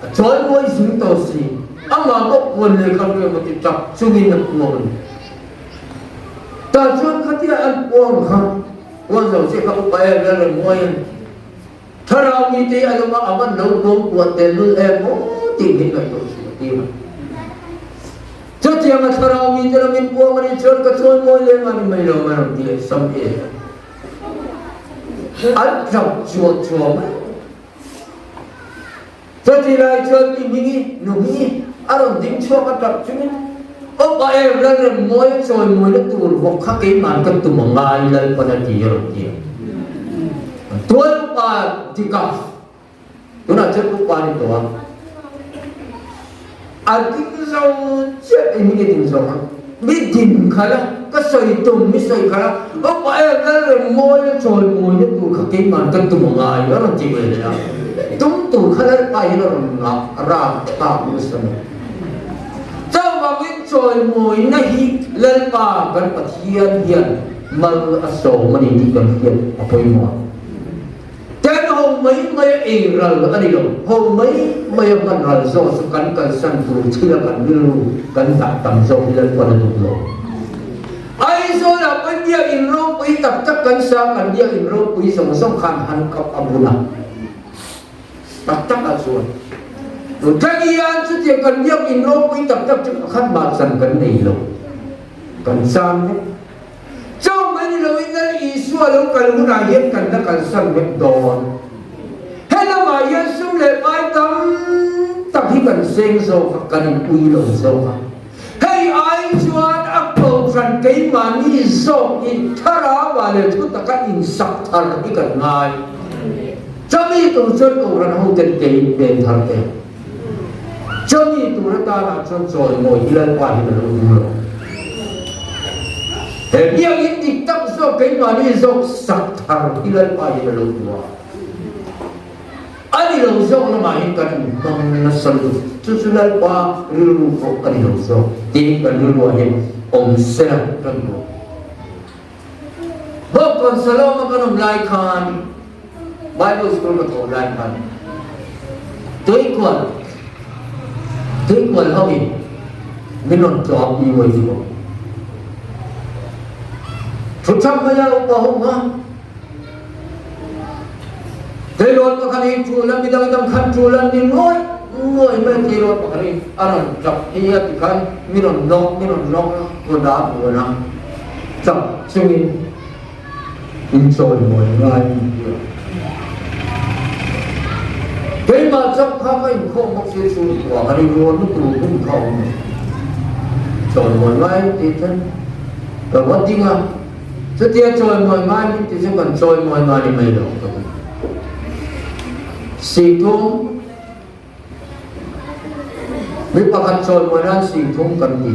A chawi mawi zing tawh si. Amah pawh puan leh kha hriau a ti tap chungin a puang a ni. Tah chuan khatia an puang kha puan zo che kha upa em lal rawn mawi a ni. Thlarau mite hi a lawm a, a van lo puang puan tel lul em maw tih min ngaihtuah chhuah tir a. Chutianga thlarau mite lamin puang a nih chuan ka chawi mawi leng a ni mai lo mai rawn ti leh sam e. An tlak chuah chuah mai. Chuti lai chuan mi hming hi, nu hming hi a rawn ding chhuak a tlak chungin, Awpa em Lalremmawi a chawimawina tur vawk kha keiman ka tum a ngai Lalpan a ti a rawn ti a. Tual upa dika tunah chuan upa ni tawh a. A ding zo chiah eng nge ding zawk ang? Mi din khalh a, ka sawi tum mi sawi khalh a, upa em Lalremmawi a chawimawina tur kha keiman ka tum a ngai a rawn ti ve leh a, tum tur kha Lalpa hian a rawn ngah rak thlak nasa mai. Chuvangin chawimawina hi Lalpa kan Pathian hian mal a sawm a ni tih kan hriat a pawimawh a. Ten ho mai mai a ei ral a ni lo, ho mai mai a hman ral zawk chu kan kalsan tur thil a kan rilru kan dah tam zawk hi Lalpan a duh lo. Aizawlah pawh biakinn ropui tak tak kan sa, kan biakinn ropui zawng zawng khan han kap a bun a, tak tak ah chuan tun thleng hian chutiang kan biakinn ropui tak tak chu pakhat mah chan kan nei lo, kan chang vek. Chau mai ni loin Lal Isua lo kal hunah hian kan la kalsan vek dawn. He lamah hian sum leh pai tam tak hi kan seng zawk a, kan inpui lo zawk a. Hei ai chuan a kohhran keimahni zawk hi thlarauah leh thu taka insak thar hi kan ngai. Chami tur chuan kohhran hoten kei pen thar te. Chumi tur atanah chuan chawimawi hi Lalpa hian a lo duh lo. He biakinn dik tak zawk keimahni zawk sak thar hi Lalpa hian a lo duh a. A ni lo zawk lamah hian kan inhmang nasa lutuk. Chu chu Lalpa rilru pawh a ni lo zawk tiin kan rilruah hian awm sela kan duh. Bawkkawn Saloma kan awm lai khan Bible school ka thawh lai khan tuikual tuikual ho in min rawn tlawm ni uai chu thu thap mai a upa ho kha tleirawl pakhat hi tul a midang dang khan tul an ni ngawi ngawi mai tleirawl pakhat hi a rawn tap hi a ti khan mi rawn nawk mi rawn nawk a kawt a buan a tap chungin in chawimawi ngai a ni a. Keimah chauh kha ka inkhawm bawk sia chu kua ka ring rual lutuk hun kha awm lo. Chawimawi ngai tih chuan ka va ding a. Chutia chawimawi ngai min ti chu kan chawimawi ngai ni mai lo ka ti. Singthum Mi pakhat chawimawi nan singthum kan ti.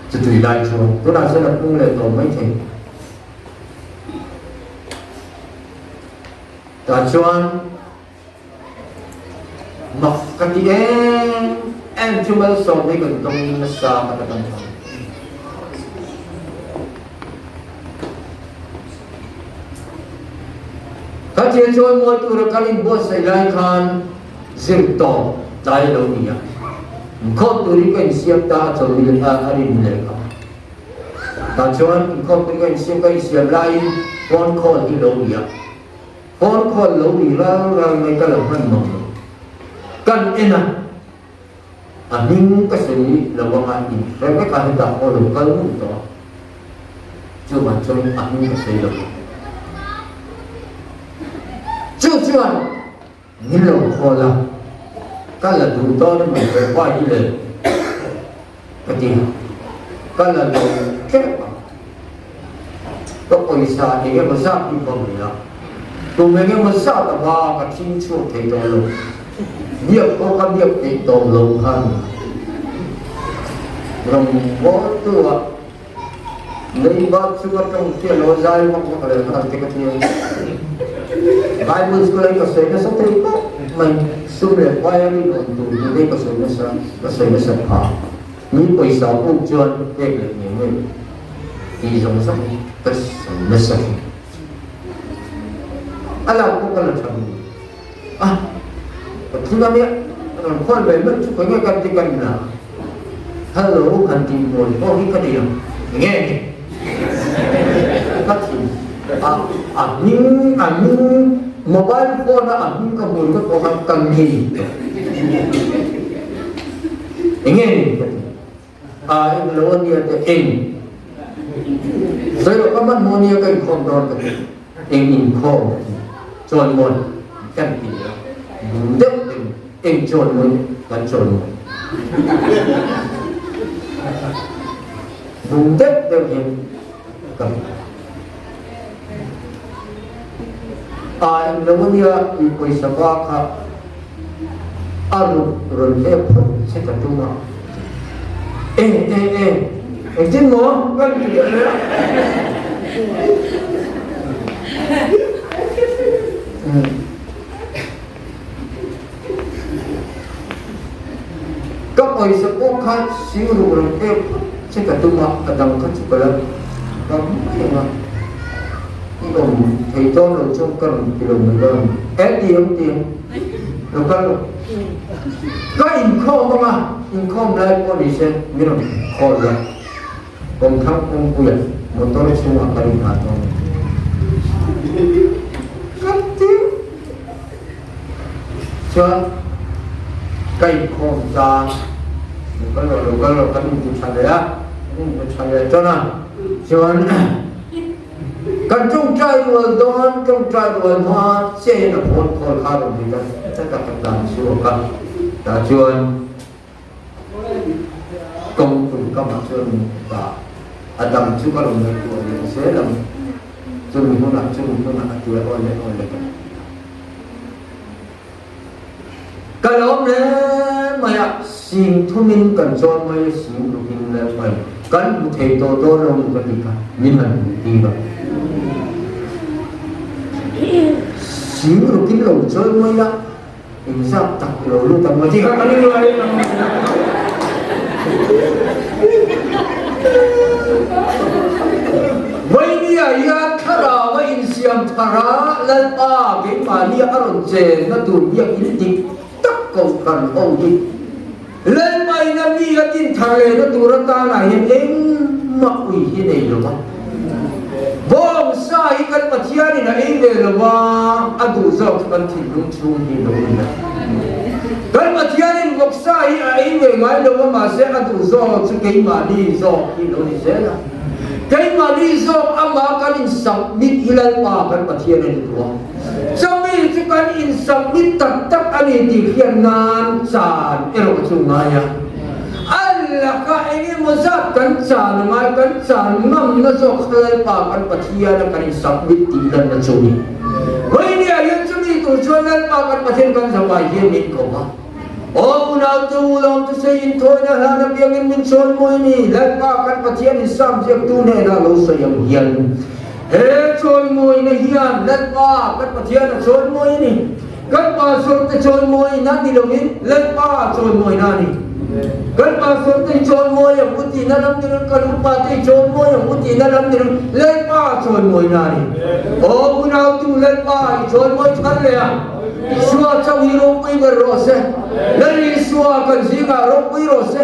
Chutui lai chuan tunah chuan a pung leh tawh mai thei. Tah chuan Mak ka ti em em chu malsawm hi kan dawng nasa ka ta kan hmu. Khatia chawimawi tura kan inbuatsaih lai khan zir tawp tlai a lo ni a, inkhawm turin ka insiam ta a chawi a rin leh kha. Tah chuan inkhawm turin ka insiam ka insiam laiin phone call hi lo ni a, phone call lo ri ral ral mai ka lo hman mawm lo. Kan en a, a hming ka sawi lo anga inhre vek a hetah pawh lo kal ngun tawh a, chuvang chuan a hming ka sawi lo. Chu chuan min lo call a, ka la duh dawn emaw he pa hi le ka ti a, ka la lo tep a, ka pawisa eng emaw zat hi ka hmu a, tum eng emaw zat a hma ka thing chhuak thei tawh lo, biak pawh ka biak theih tawh lo khan rawngbawltu ah leiba chu a tawng chiah lo a zai vak vak leh nghal te ka ti a, Bible school ah ka sawi nasa thei khawp mai, sum leh pai a rinawm tur tih te ka sawi nasa ka sawi nasa phah. Mi pawisa puk chuan pek leh ngei ngei tih zawng zawng hi ka sawi nasa thin. A lak pawh ka la tha duh a, ka thi ngam e, rawn khawl ve meuh chu khawi nge kan ti kan la, hello han tih mawi pawh hi ka nei ang, enge ni ka thin a, a hming a hming mobile phone a a hming ka hmu ringawt pawh khan ka ngei tawh. Enge ni ka ti? A eng lo a nia te eng sawi loh ka hmanhmawh nia ka inkhawm dawn ka ti. Eng inkhawm ka ti. Chawnmawi kan ti a, bum deuh deuhin eng chawnmawi kan chawnmawi. Bum deuh deuh hian ka ti. A eng lo a nia i pawisa ba kha a ruk rawn hlep phawt che ka tum a. E e e engtin maw kan ti leh a. Ka pawisa pawh kha sing ruk rawn hlep phawt che ka tum a, a dang kha chu ka la dam mai ang a. I awm thei dawn lo chuan ka rawn ti lo mai dawn a ni. E ti ang ti ang, lo kal rawh. Ka inkhawm ang a, inkhawm lai pawh ni se min rawn call la. Kawngthlang kawngpuia motor chhungah ka rin nghal dawn a ni. Ka ti chuan ka inkhawm ta, lo kal rawh, lo kal rawh kan inti tha leh a, kan inti tha leh tan a, chuan Kan tawngtai rual dawn, tawngtai rual hma chiahin a phone call kha a rawn ri ta chat a, ka tlan chhuak a, tah chuan kawngpui kamah chuan min dah, a dang chu ka rawn ngaihtuah leh zel ang, chumi hunah chumi hunah a ti a, aw le aw le ka ti a. Ka lawm hle mai a, sing thumin kan chawn mai a, sing rukin leh mai kan hmu thei tawh dawn lo ni ka ti kha, min han hmuh tir a. Sing rukin lo chawi mai a, engzat tak i lo lut ang maw ti kha ka ring lo a. Vainia hian thlarau a insiam thar a, Lalpa keimahnia a rawn chenna tur biakinn dik tak kohhran ho hi Lalpa ina mi a din thar lehna tur atanah hian engmah ui hi nei lo va. Bawngsa hi kan Pathianin a ei ve lo va, a duh zawk chu kan thinlung chhung hi lo ni a. Kan Pathianin vawksa hi a ei ve ngai lo va, mahse a duh zawk chu keimahni zawk hi lo ni zel a. Keimahni zawk amah kan insubmit hi Lalpa kan Pathian a ni duh a. Chumi chu kan insubmit tak tak a ni tih hriat nan chan erawh chu ngai a. A laka eng emaw zat kan chan a ngai, kan chan ngamna zawk kha Lalpa kan Pathian a kan insubmit tih lanna chu a ni. Vawinia hian chumi tur chuan Lalpa kan Pathian kan zavai hian min ko a. Aw unau te u lawm chu sei inthawina hlan apiangin min chawn mawi ni, Lalpa kan Pathian in Sam ziaktu hnenah lo sawi ang hian. He chawimawina hian Lalpa kan Pathian a chawimawi a ni. Kan pastor te chawimawina ni loin Lalpa chawimawina a ni. Kan pastor te i chawimawi ang u tihna lam ni lo, kan upa te i chawimawi ang u tihna lam ni lo, Lalpa chawimawina a ni. Aw unautu Lalpa i chawimawi thar leh a, Isua chauh hi ropui ber rawh se. Lal Isua kan zingah ropui rawh se.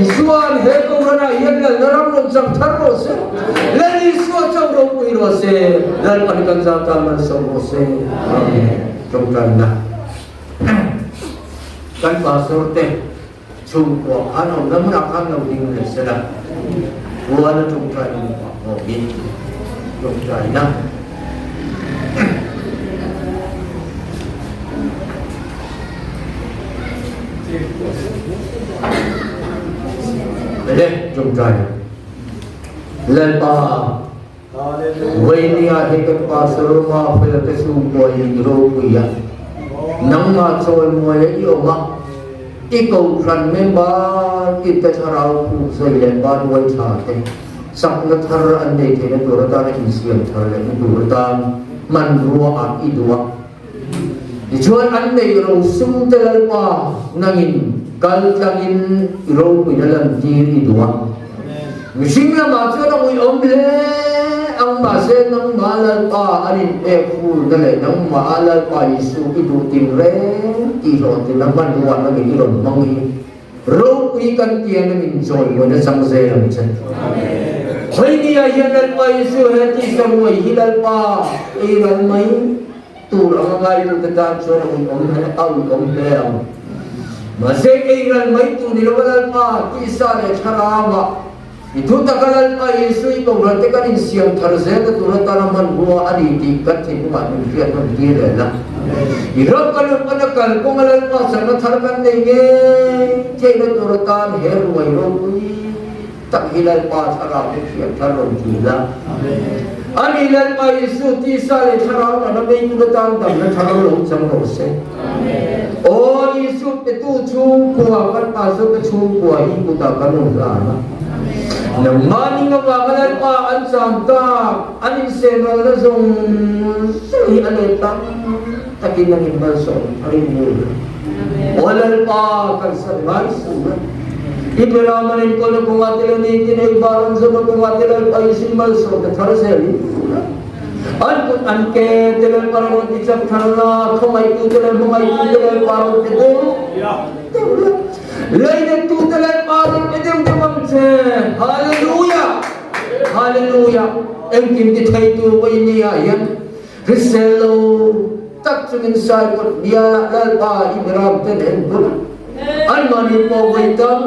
Isua'n he Kohhranah hian Lalna ram rawn chang thar rawh se. Lal Isua chauh ropui rawh se. Lalpan kan zau tan malsawm rawh se. Amen. Tawngtaina Kan pastor te chhungkua khan awmna hmunah khan lo ding leh se la, Puan a tawngtai hmun pah bawkin tawngtaina. Le tawngtai Lalpa Vainia hi kan pastor ma fel te chhungkua in ropui a nangmah chawimawi a i awm a i kohhran member i te thlarau khuk zai leh banruai tha te chakna thar an nei theihna tur atana insiam thar lehna tur atan hmanrua ah i duh a. Tichuan an neih ro sum te Lalpa nangin kal tlangin i ropuina lantir i duh a. Mihring lamah chuan a uiawm hle ang mahse nangmah Lalpa an inpek furna leh nangmah Lalpa Isu i duh tin reng tih hlawhtlinna hmanrua nangin i rawn hmang hi Ropui kan tia nangin chawimawi na chang zel ang che. Hawini ah hian Lalpa Isu he tisa ruai hi Lalpa ei ral mai tur anga ngaitute tan chuan a uiawm hle a uiawm hle ang. Mahse ei ral mai tur ni lova Lalpa tisa leh thlarama I thu taka Lalpa Isu i kohhran te kan insiam thar zel na tur atana hmanrua a ni tih kan thinlungah min hriat nawn tir rel a. I ram kan awm kan a kal kawnga Lalpa chakna thar kan nei ngei theihna tur atan he ruai ropui tak hi Lalpa thlarau te hriat thar rawn ti la. A ni Lalpa Isu tisa leh thlarau nana meitu atan damna thar lo chang rawh se. Aw Isu petu chhungkua kan Pastor te chhungkua hi kutah kan rawn hlan a. Nangmah ning avanga Lalpa an cham tak, an insenralna zawng zawng hi a let tam takin an inmalsawm a rin mul. Aw Lalpa kan san ngai suh a. I Biram an enkawlna kawngah te leh nitin ei bar an zawmna kawngah te Lalpa Isu malsawm ta thar zel in fur a. An kut an ke te Lalpa rawn ti chak thar la, khawngaihtu te leh hmangaihtu te Lalpa rawn ti deuh deuh la, leinettu te Lalpa rawn ti deuh deuh ang che. Hallelujah! Hallelujah! Engkim ti theitu pawh i ni ah hian hrisel lo tak chungin saikawt bialah Lalpa i miram te nen bul anmahni pawh vawi tam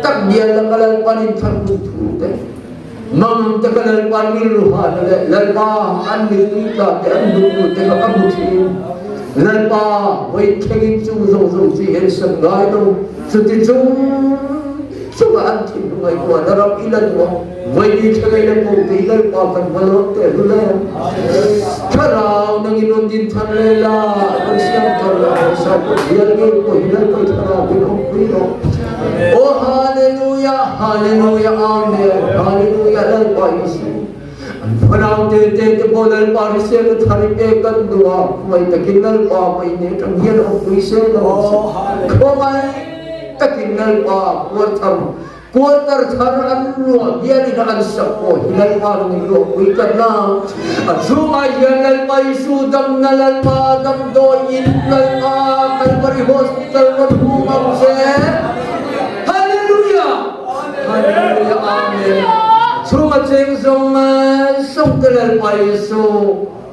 tak bial laka Lalpa'n inthar hun thu te Mang te ka Lalpa rilru hahna leh Lalpa an mittui tla te an lunglu te kha ka hmu thin. Lalpa vawi thlengin chung zawng zawng chu i ensak ngai lo. Chuti chung chungah an thinlung ngaihtuahna ram i la duh a, vawi ni thleng ei la ko te hi Lalpa kan va lawm teh lul em. Thlarau nangin rawn din thar leh la, rawn siam thar la, Saipawt bial ngei pawh hi Lalpa i thlarau in awmpui rawh. Aw Hallelujah, Hallelujah, Amen, Hallelujah, Lalpa Isu. An fanau te te te pawh Lalpa hrisel a thar i pek kan duh a, khawngaih takin Lalpa mai ne tang hian awmpui se lo se. Khawngaih takin Lalpa kuarthar Quarter thar an ruah bialin an sak pawh hi Lalpa nung ruahpui tlat la. A chhungah hian Lalpa Isu damna Lalpa damdawi in Lalpa Kalvari Hospital rawn hum ang che. Hallelujah! Hallelujah! Amen! A chhunga cheng zawng zawng te Lalpa Isu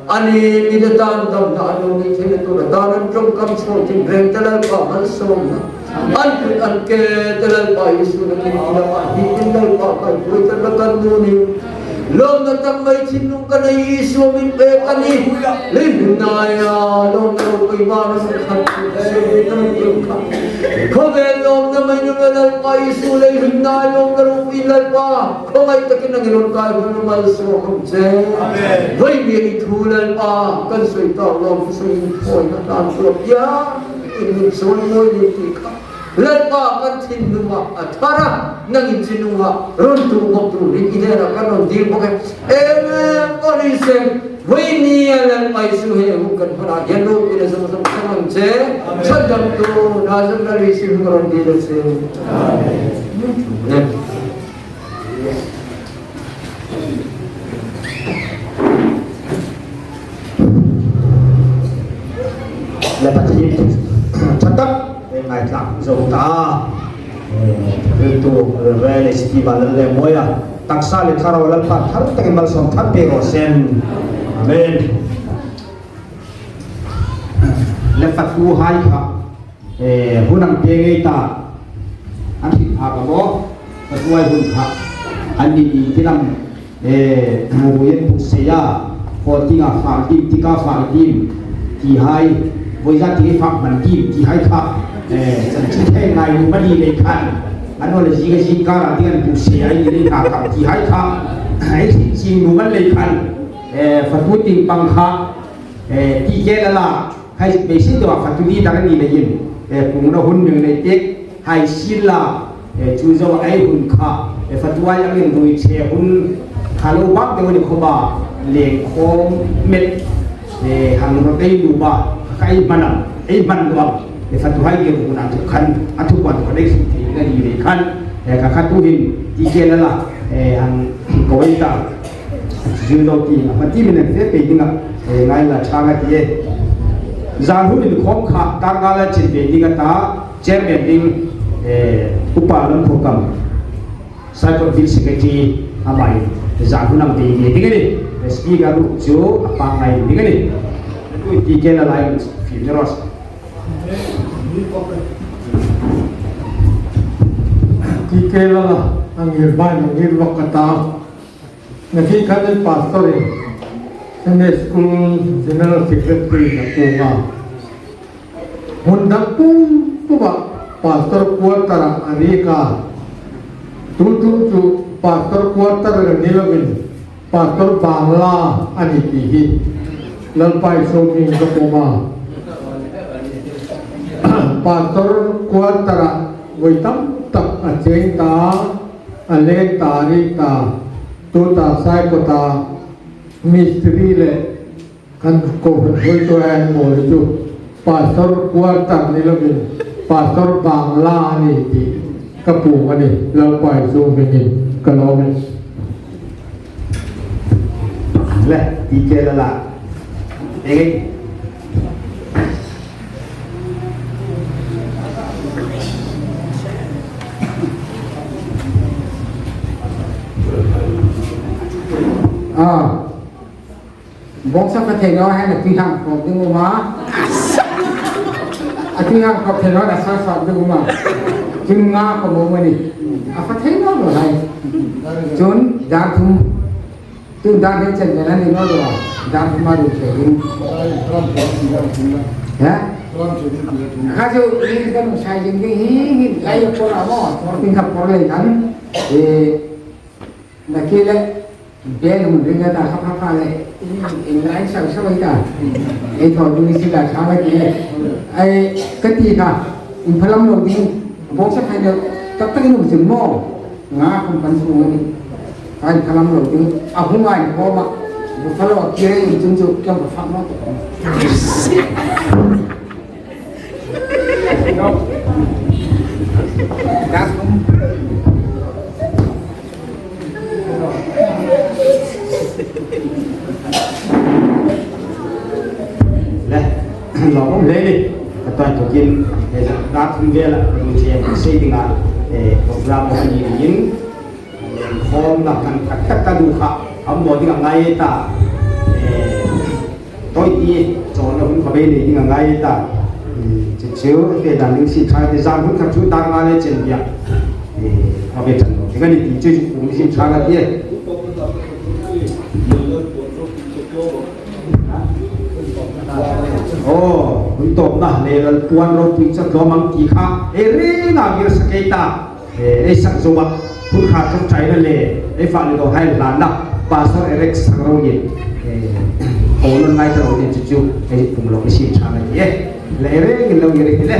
a ni mi te tan damna an lo nih theihna tur atan an tawngkam chhuak tin reng te Lalpa malsawmna an kut an ke te Lalpa Isu na kin lamah hi in Lalpa kaihhruai kan la kan nu ni lawmna tam mai thinlung ka nei Isua min pek a ni leihnunaia lawmna ropui vana khat khawvel lawmna mai nunga Lalpa Isu leihnunnai lawmna ropui Lalpa Khawngaih takin ang i rawn kai hun a malsawm ang che. Vawiin i thu Lalpa kan sawi tawk lo ang sawi in thawina tan chu a piang in min sawi mawi ni tih kha Lalpa kan thinlungah a thar a, nang in thinlungah rawn tuh bawk turin i hnenah kan rawn dil bawk e. Eng em pawh ni se, vawiin ni a Lalpa Isu he hun kan hmanah hian ropui na zawng zawng thleng ang che. Chhandamtu Nazareth Lal Jesuh hi ka rawn dil a si. Amen. Le Pathian tha tak ngaitlak zo ta riltu Rev. City Vanlal le Mawia taksa le thlarau Lalpa thar takin malsawm thar pe rawh sen. Amen. Le fatu hai kha hun ang pe ngei ta an hrit phak a maw fatuai hun kha an ni ni tilam ruyen puk seya hotinga fak dim tika fak dim ti hai voiza ti fak man dim ti hai kha chan chi the ngai nu mani le khan an ole ji ga ji kara ti an puk se ai ni kha ka ti hai kha ai chi nu man le khan fatu ting pang kha ti ke la la hai be si to fatu ni dang ni le yin pung na hun ning le tek hai sin la chu zo ai hun kha fatu ai ang in rui che hun kha lo bak de ni khoba le khom met hang ro te lu ba kai mana ai man do fatu hai ge hun a thu khan a thu kwan ko dei si ti na ni le khan ka kha tu hin ti ke la la hang ko wai ta zu lo ti ma ti min fe pe dinga ngai la changa ti e zan hun in khom kha ta nga la chin pe dinga ta chairman ding upa lam phokam cyber bill secretary amai zan hun ang te ni dinga ni speaker ru chu apa ngai dinga ni tu ti ke la lai fi ros Ti ke la la angir bai angir wakata Naki khan pastor in Sunday School General Secretary na punga. Hmun dang pum pumah pastor quarter ah a rik a. Tu tum chu pastor quarter ka ni lovin pastor bangla a ni tih hi Lalpa Isua hming ka pawm a. Pastor quarter ah vawi tam tak a cheng ta a. A leng ta rik ta, tuta Saikawta mistiri leh kan kohhran hruaitu a en mawl hi chu Pastor quarter ni lovin Pastor Bangla a ni tih ka pum a ni, Lalpa Isu hmingin ka lawm e. Le ti ke la la eng À, bóng sắp có thể nói hay là tuy hàng có tiếng mà à tuy hàng có thể nói là sao sao tiếng mà chừng nga có bố mình à phát thấy nó rồi này chốn đa thum tu dan hi chen chen ani no do dan thum ma ru che in ha kha chu ni kan sai jing ding hi hi lai ko ra mo tin khap ko le kan e na ki le bel hun ringa ta kha pha le in lai sa sa wai ta e tho du si la tha la ki ai ka ti kha in phalam lo ding bok sa khai le tak tak in um sim mo nga khum pan su ni Ai khalam lo ding a hung ai ko ma buffalo kire in chung chu kyang ba phak mo to Le lawm awm hle ni ka tuan tukin he dar thum vela ru che sei dingah program a ni niin Lenkhawm na kan khat tak ta duh kha am maw ding a ngai ta tawi ti chawn na hun kha bei nei ding a ngai ta chu chu a fe dan ding si tha te zan hun khat chu dar nga le chen biak a ve than lo ding ani ti chu chu pung sim tha ka ti Oh, hun tawp na le lal puan ropui chu tlawm ang ti kha e reng a ngir sakei ta. Ei sak zo ah phunkhar ṭawngṭaina le ei fah le dawr hai hlannak Pastor Eric Sangro nih ko non ngai ta ro nih cucu ei pung lo isi ṭha ngai ti e le reng in lo iri ti le.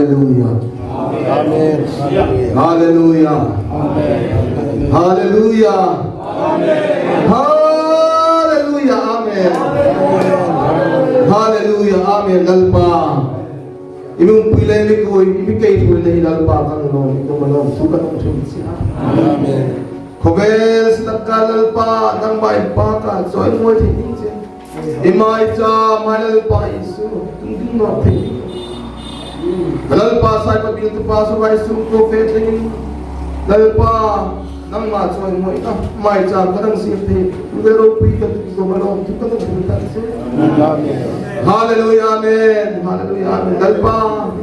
Hallelujah. Amen. Hallelujah. Amen. Hallelujah. Amen. Hallelujah. Amen. Hallelujah. Amen. Lalpa. Imung pui mi kui mi kei thui nei Lalpa kan lawm i kum alawm thu kan awm thin si a. Amen. Khawvel sitakka Lalpa nangmah in pa ka chawi mawi thei ding che. I mai cha mai Lalpa Isu tung ding nawk thei ding. Lalpa sai pa bil tu pa su vai sum ko fe thlengin Lalpa nangmah chawi mawi na mai cha ka dang sim thei tu le ropui ka tu zo malawm thu ka dang thei ta che. Amen. Hallelujah amen Hallelujah amen Lalpa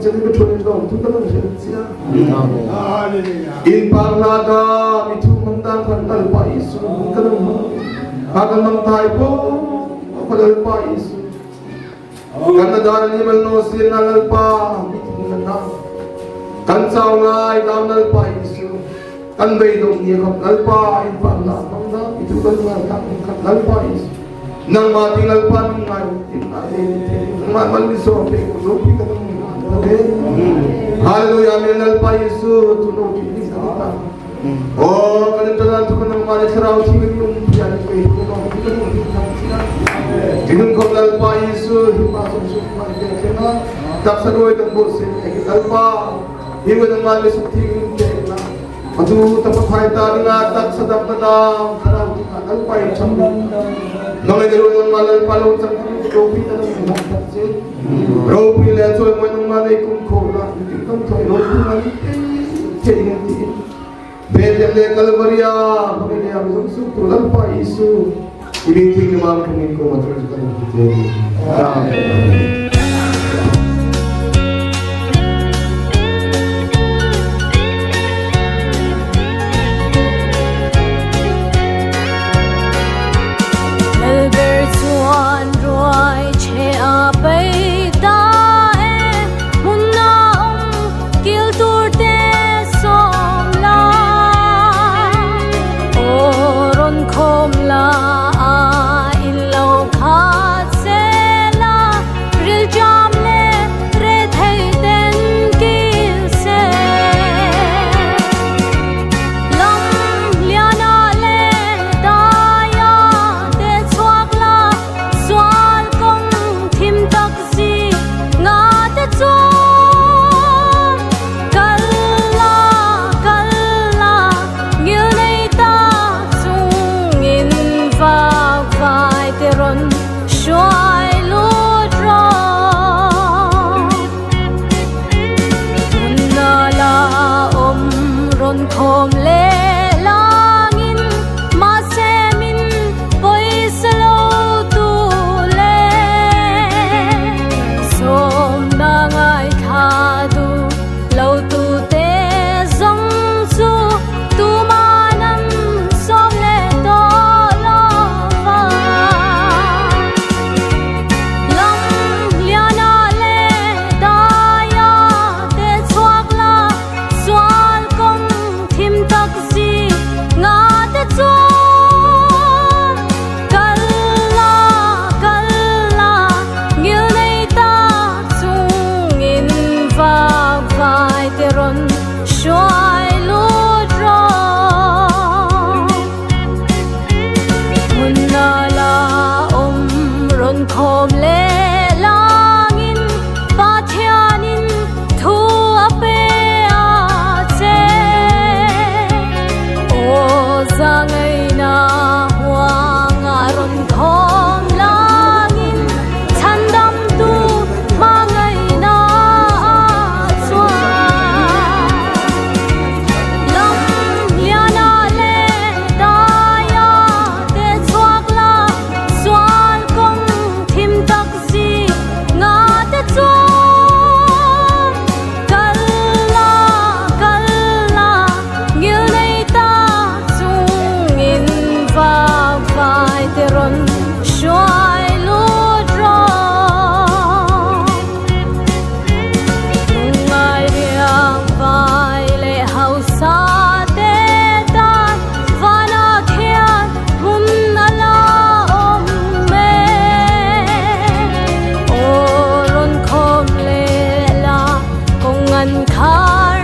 chani ka thun lawm thu ka dang thei chia. In par la da mi thu mang dang khan Lalpa Isu ka dang ha kan mang thai po ko Lalpa Isu kan na dan ni mal no sin na Lalpa mi thu na na kan chau ngai dam Lalpa Isu kan bei dong ni khop Lalpa in par la mang da mi thu kan ngai tak khat Lalpa Isu nang ma ting Lalpa min ngai ting ngai le ni nang ma mal mi so pe ko ro pi ka dang Amen. Hallelujah amen Lalpa Isu tu no ti ni ka ta Oh kan ta tu kan ma le thrau thi ni um pi ani pe ko no ti kan ni ka ti na Tinung ko Lalpa Isu hi pa so su ma ke ke na tak sa roi kan bo se ke Lalpa hi wa nang ma le su thi ni ke na atu ta pa phai ta nga tak sa dam na dam thrau ti ka Lalpa i cham nang le ro nang ma Lalpa lo chang ti ro pi ta nang ma ta che ro pi le choi mo nang ma le kum kho na ti kam thoi ro pi na che ni ti Bethlehem le Calvaria pamilya am su tu Lalpa Isu ibig thi ki mam kungin ko matur kan ti Amen. Lalber chuan ruai che a bei ta e mun na awm kil tur te sawm la aw rawn khawm la a in lo khat se la ril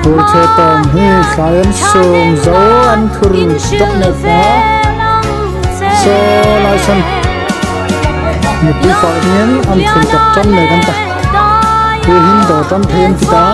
Phur chhe tawm hi thlai an sawm zo an thur tawk nek a saw lai sawn mipui fah hian an thur tawk tan mek an ta thur hin dawr tan phei an ti ta.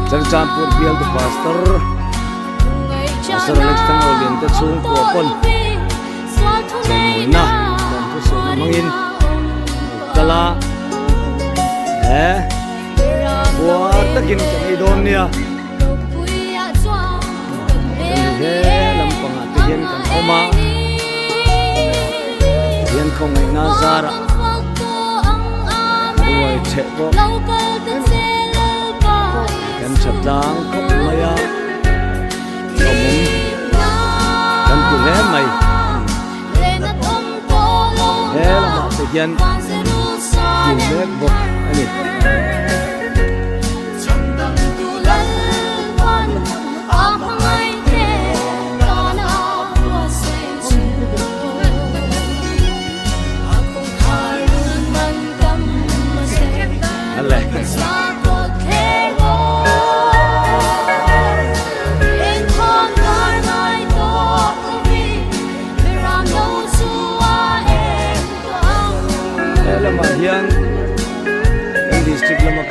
Churachandpur bialtu pastor Pastor Alex Thangolian te chhungkua pawn chawimawina kan thusawi hmangin kal a he puar takin kan ei dawn nia kan he lampangah te hian kan awm a hian khawngaihna zarah ruai chheh pawh kan tha tlang khawp mai a lawmawm kan ti hle mai he lamah te hian dil mek bawk a ni.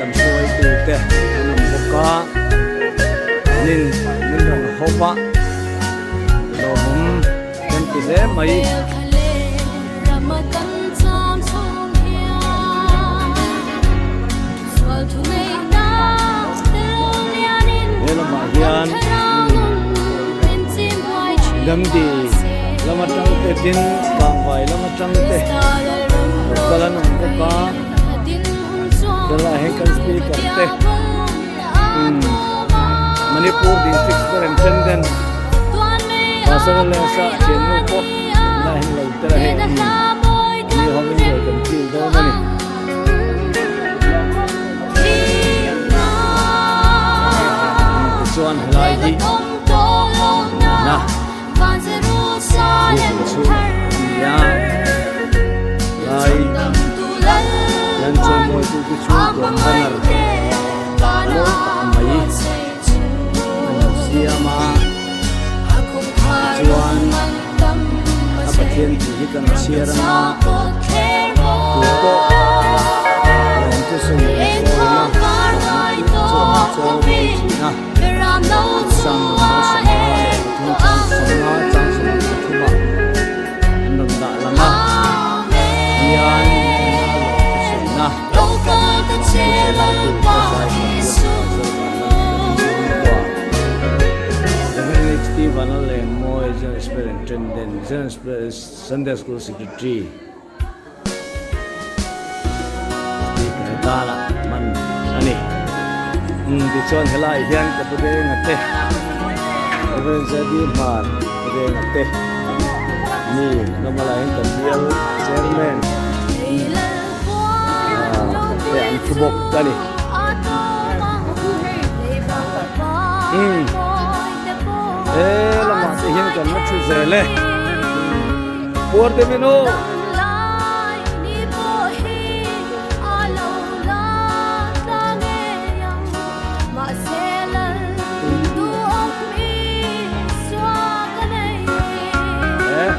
kan hruaitute an awm bawk a, nin min rawn hawp a, lawmawm kan ti hle mai. He lamah hian Gandhi lam atang te tin Kangvai lam atang te lo kal an awm bawk a helaiah hian kan speaker te Manipur District Superintendent Pastor Lesa thiannu pawh helaiah hian lo tel a hei mi hovin ruai kan kil dawn a ni. Tichuan helai hi na biakin chhung a ni a, lai hian chuan mawitu te chhungkuan banner mawi tak mai an lo siam a, tichuan a Pathian tih hi kan chhiar ang a, tu pawh lawm chu sawi sawina chu an chaw mawi thin a, sang ram sanga leh pathum chang sanga chang sawm pathum ah an rawn dah lang a, hian lawm chu sawina chu sawi tu te zai Reverend HT Vanlalengmawi General Superintendent, General Sunday School Secretary, Speaker tana man a ni. Umm tichuan helaiah hian ka pu Denga te, Reverend ZD Hmar pu Denga te mi lamah hian kan bial Chairman te an thu bawk a ni. Umm he lamah te hian kan la thu zel e. Puar te min aw. Eh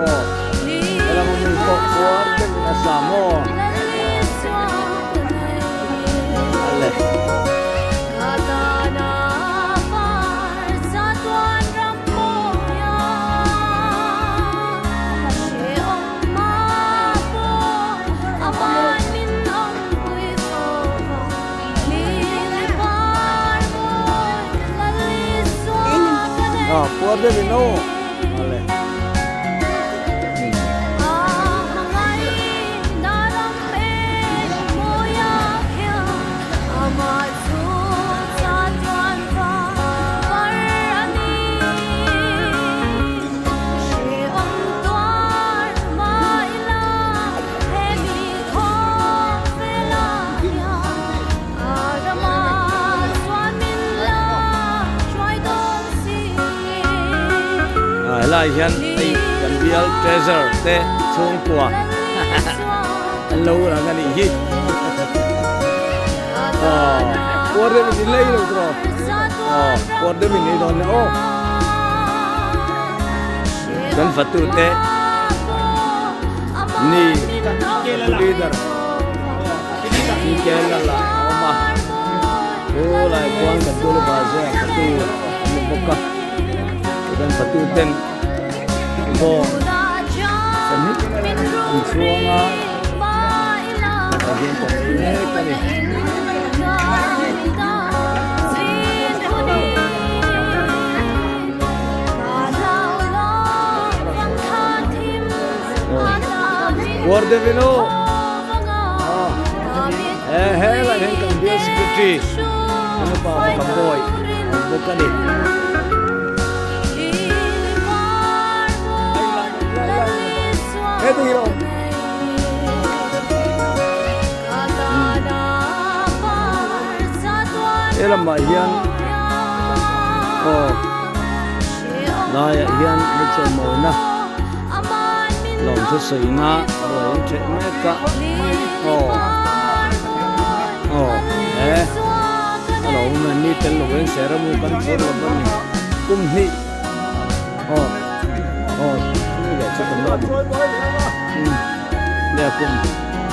aw he lama mi pawh puar te min a sa maw. Ale. Puar deuh in aw ale. Helai hian hei kan bial treasure te chhungkua an lo lang a nih hi aw puar deuh in lei lo tawh aw puar deuh in ei dawn le aw kan fatu te ni leader TK lal ah a awm a chu lai khuan kan tu le baze a fatu an ni bawk a kan fatu ten bawng sahnih an chhuang a tah hian kan hmu mek a ni. War Devino he he lai hian kan bial secretary kan upa ka boy an bawk a ni. He lamah hian aw laiah hian hmeichhe mawina lawmthu sawina ruai an ṭheh mek a aw aw he a lo awm a ni tel lovin seramu kan phur lo a ni kum hnih aw aw chumi leh chu kan la ni le kum.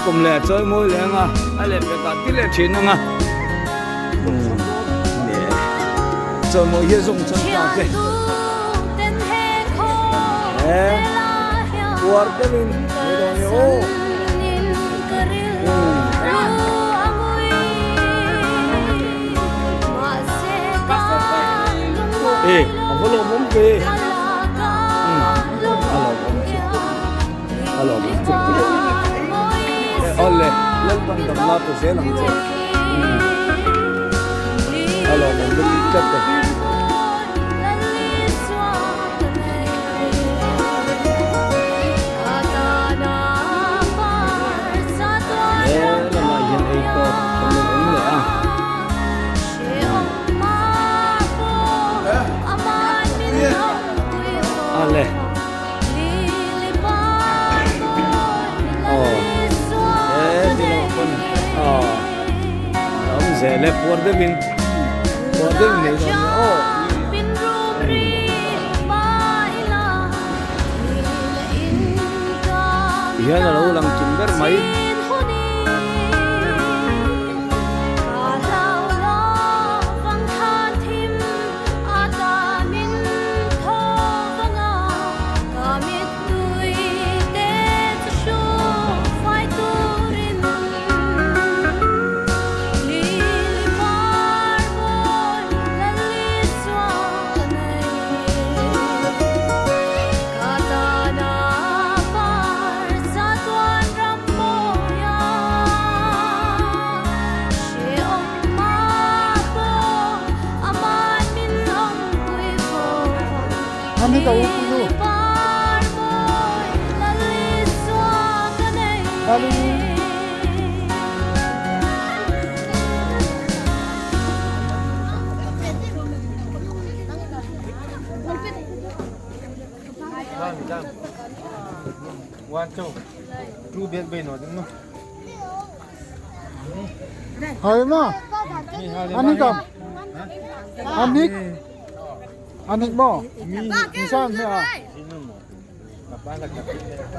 Kum leh chawi mawi leh anga a leh pekah ti leh thin anga chawi mawi hi a zawng chang ta che he puar deuhin mai dawn e aw. E a va lawmawm ve a lawmawm chu a lawmawm chu awle lalpan damna pe zel ang che a lawmawm lutuk tlat e. He lamah hian ei tawk kan lo awm leh a. A le. Aw. He ti lo pawn aw. A awm zel e puar deuhin puar deuhin nei dawn nia aw. Tihian a lo lang kim ber mai. Hai ma anik am anik anik mo nisan me a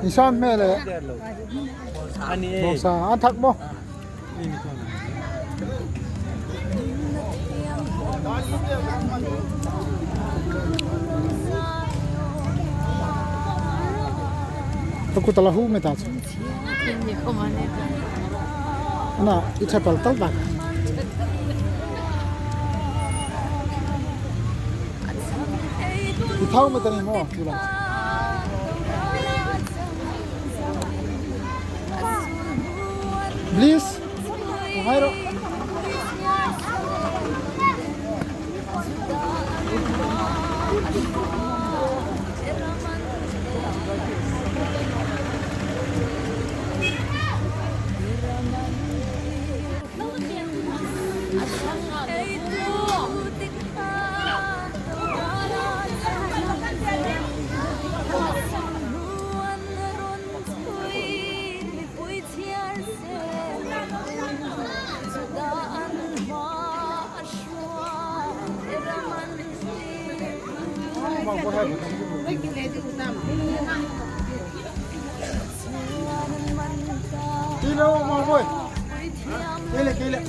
nisan me le boksa a thak mo Aku telah hu me ta chu na icha pal tal ba i thau me tani mo tula Bliss hai ro Kilo mo boy. Kile kile.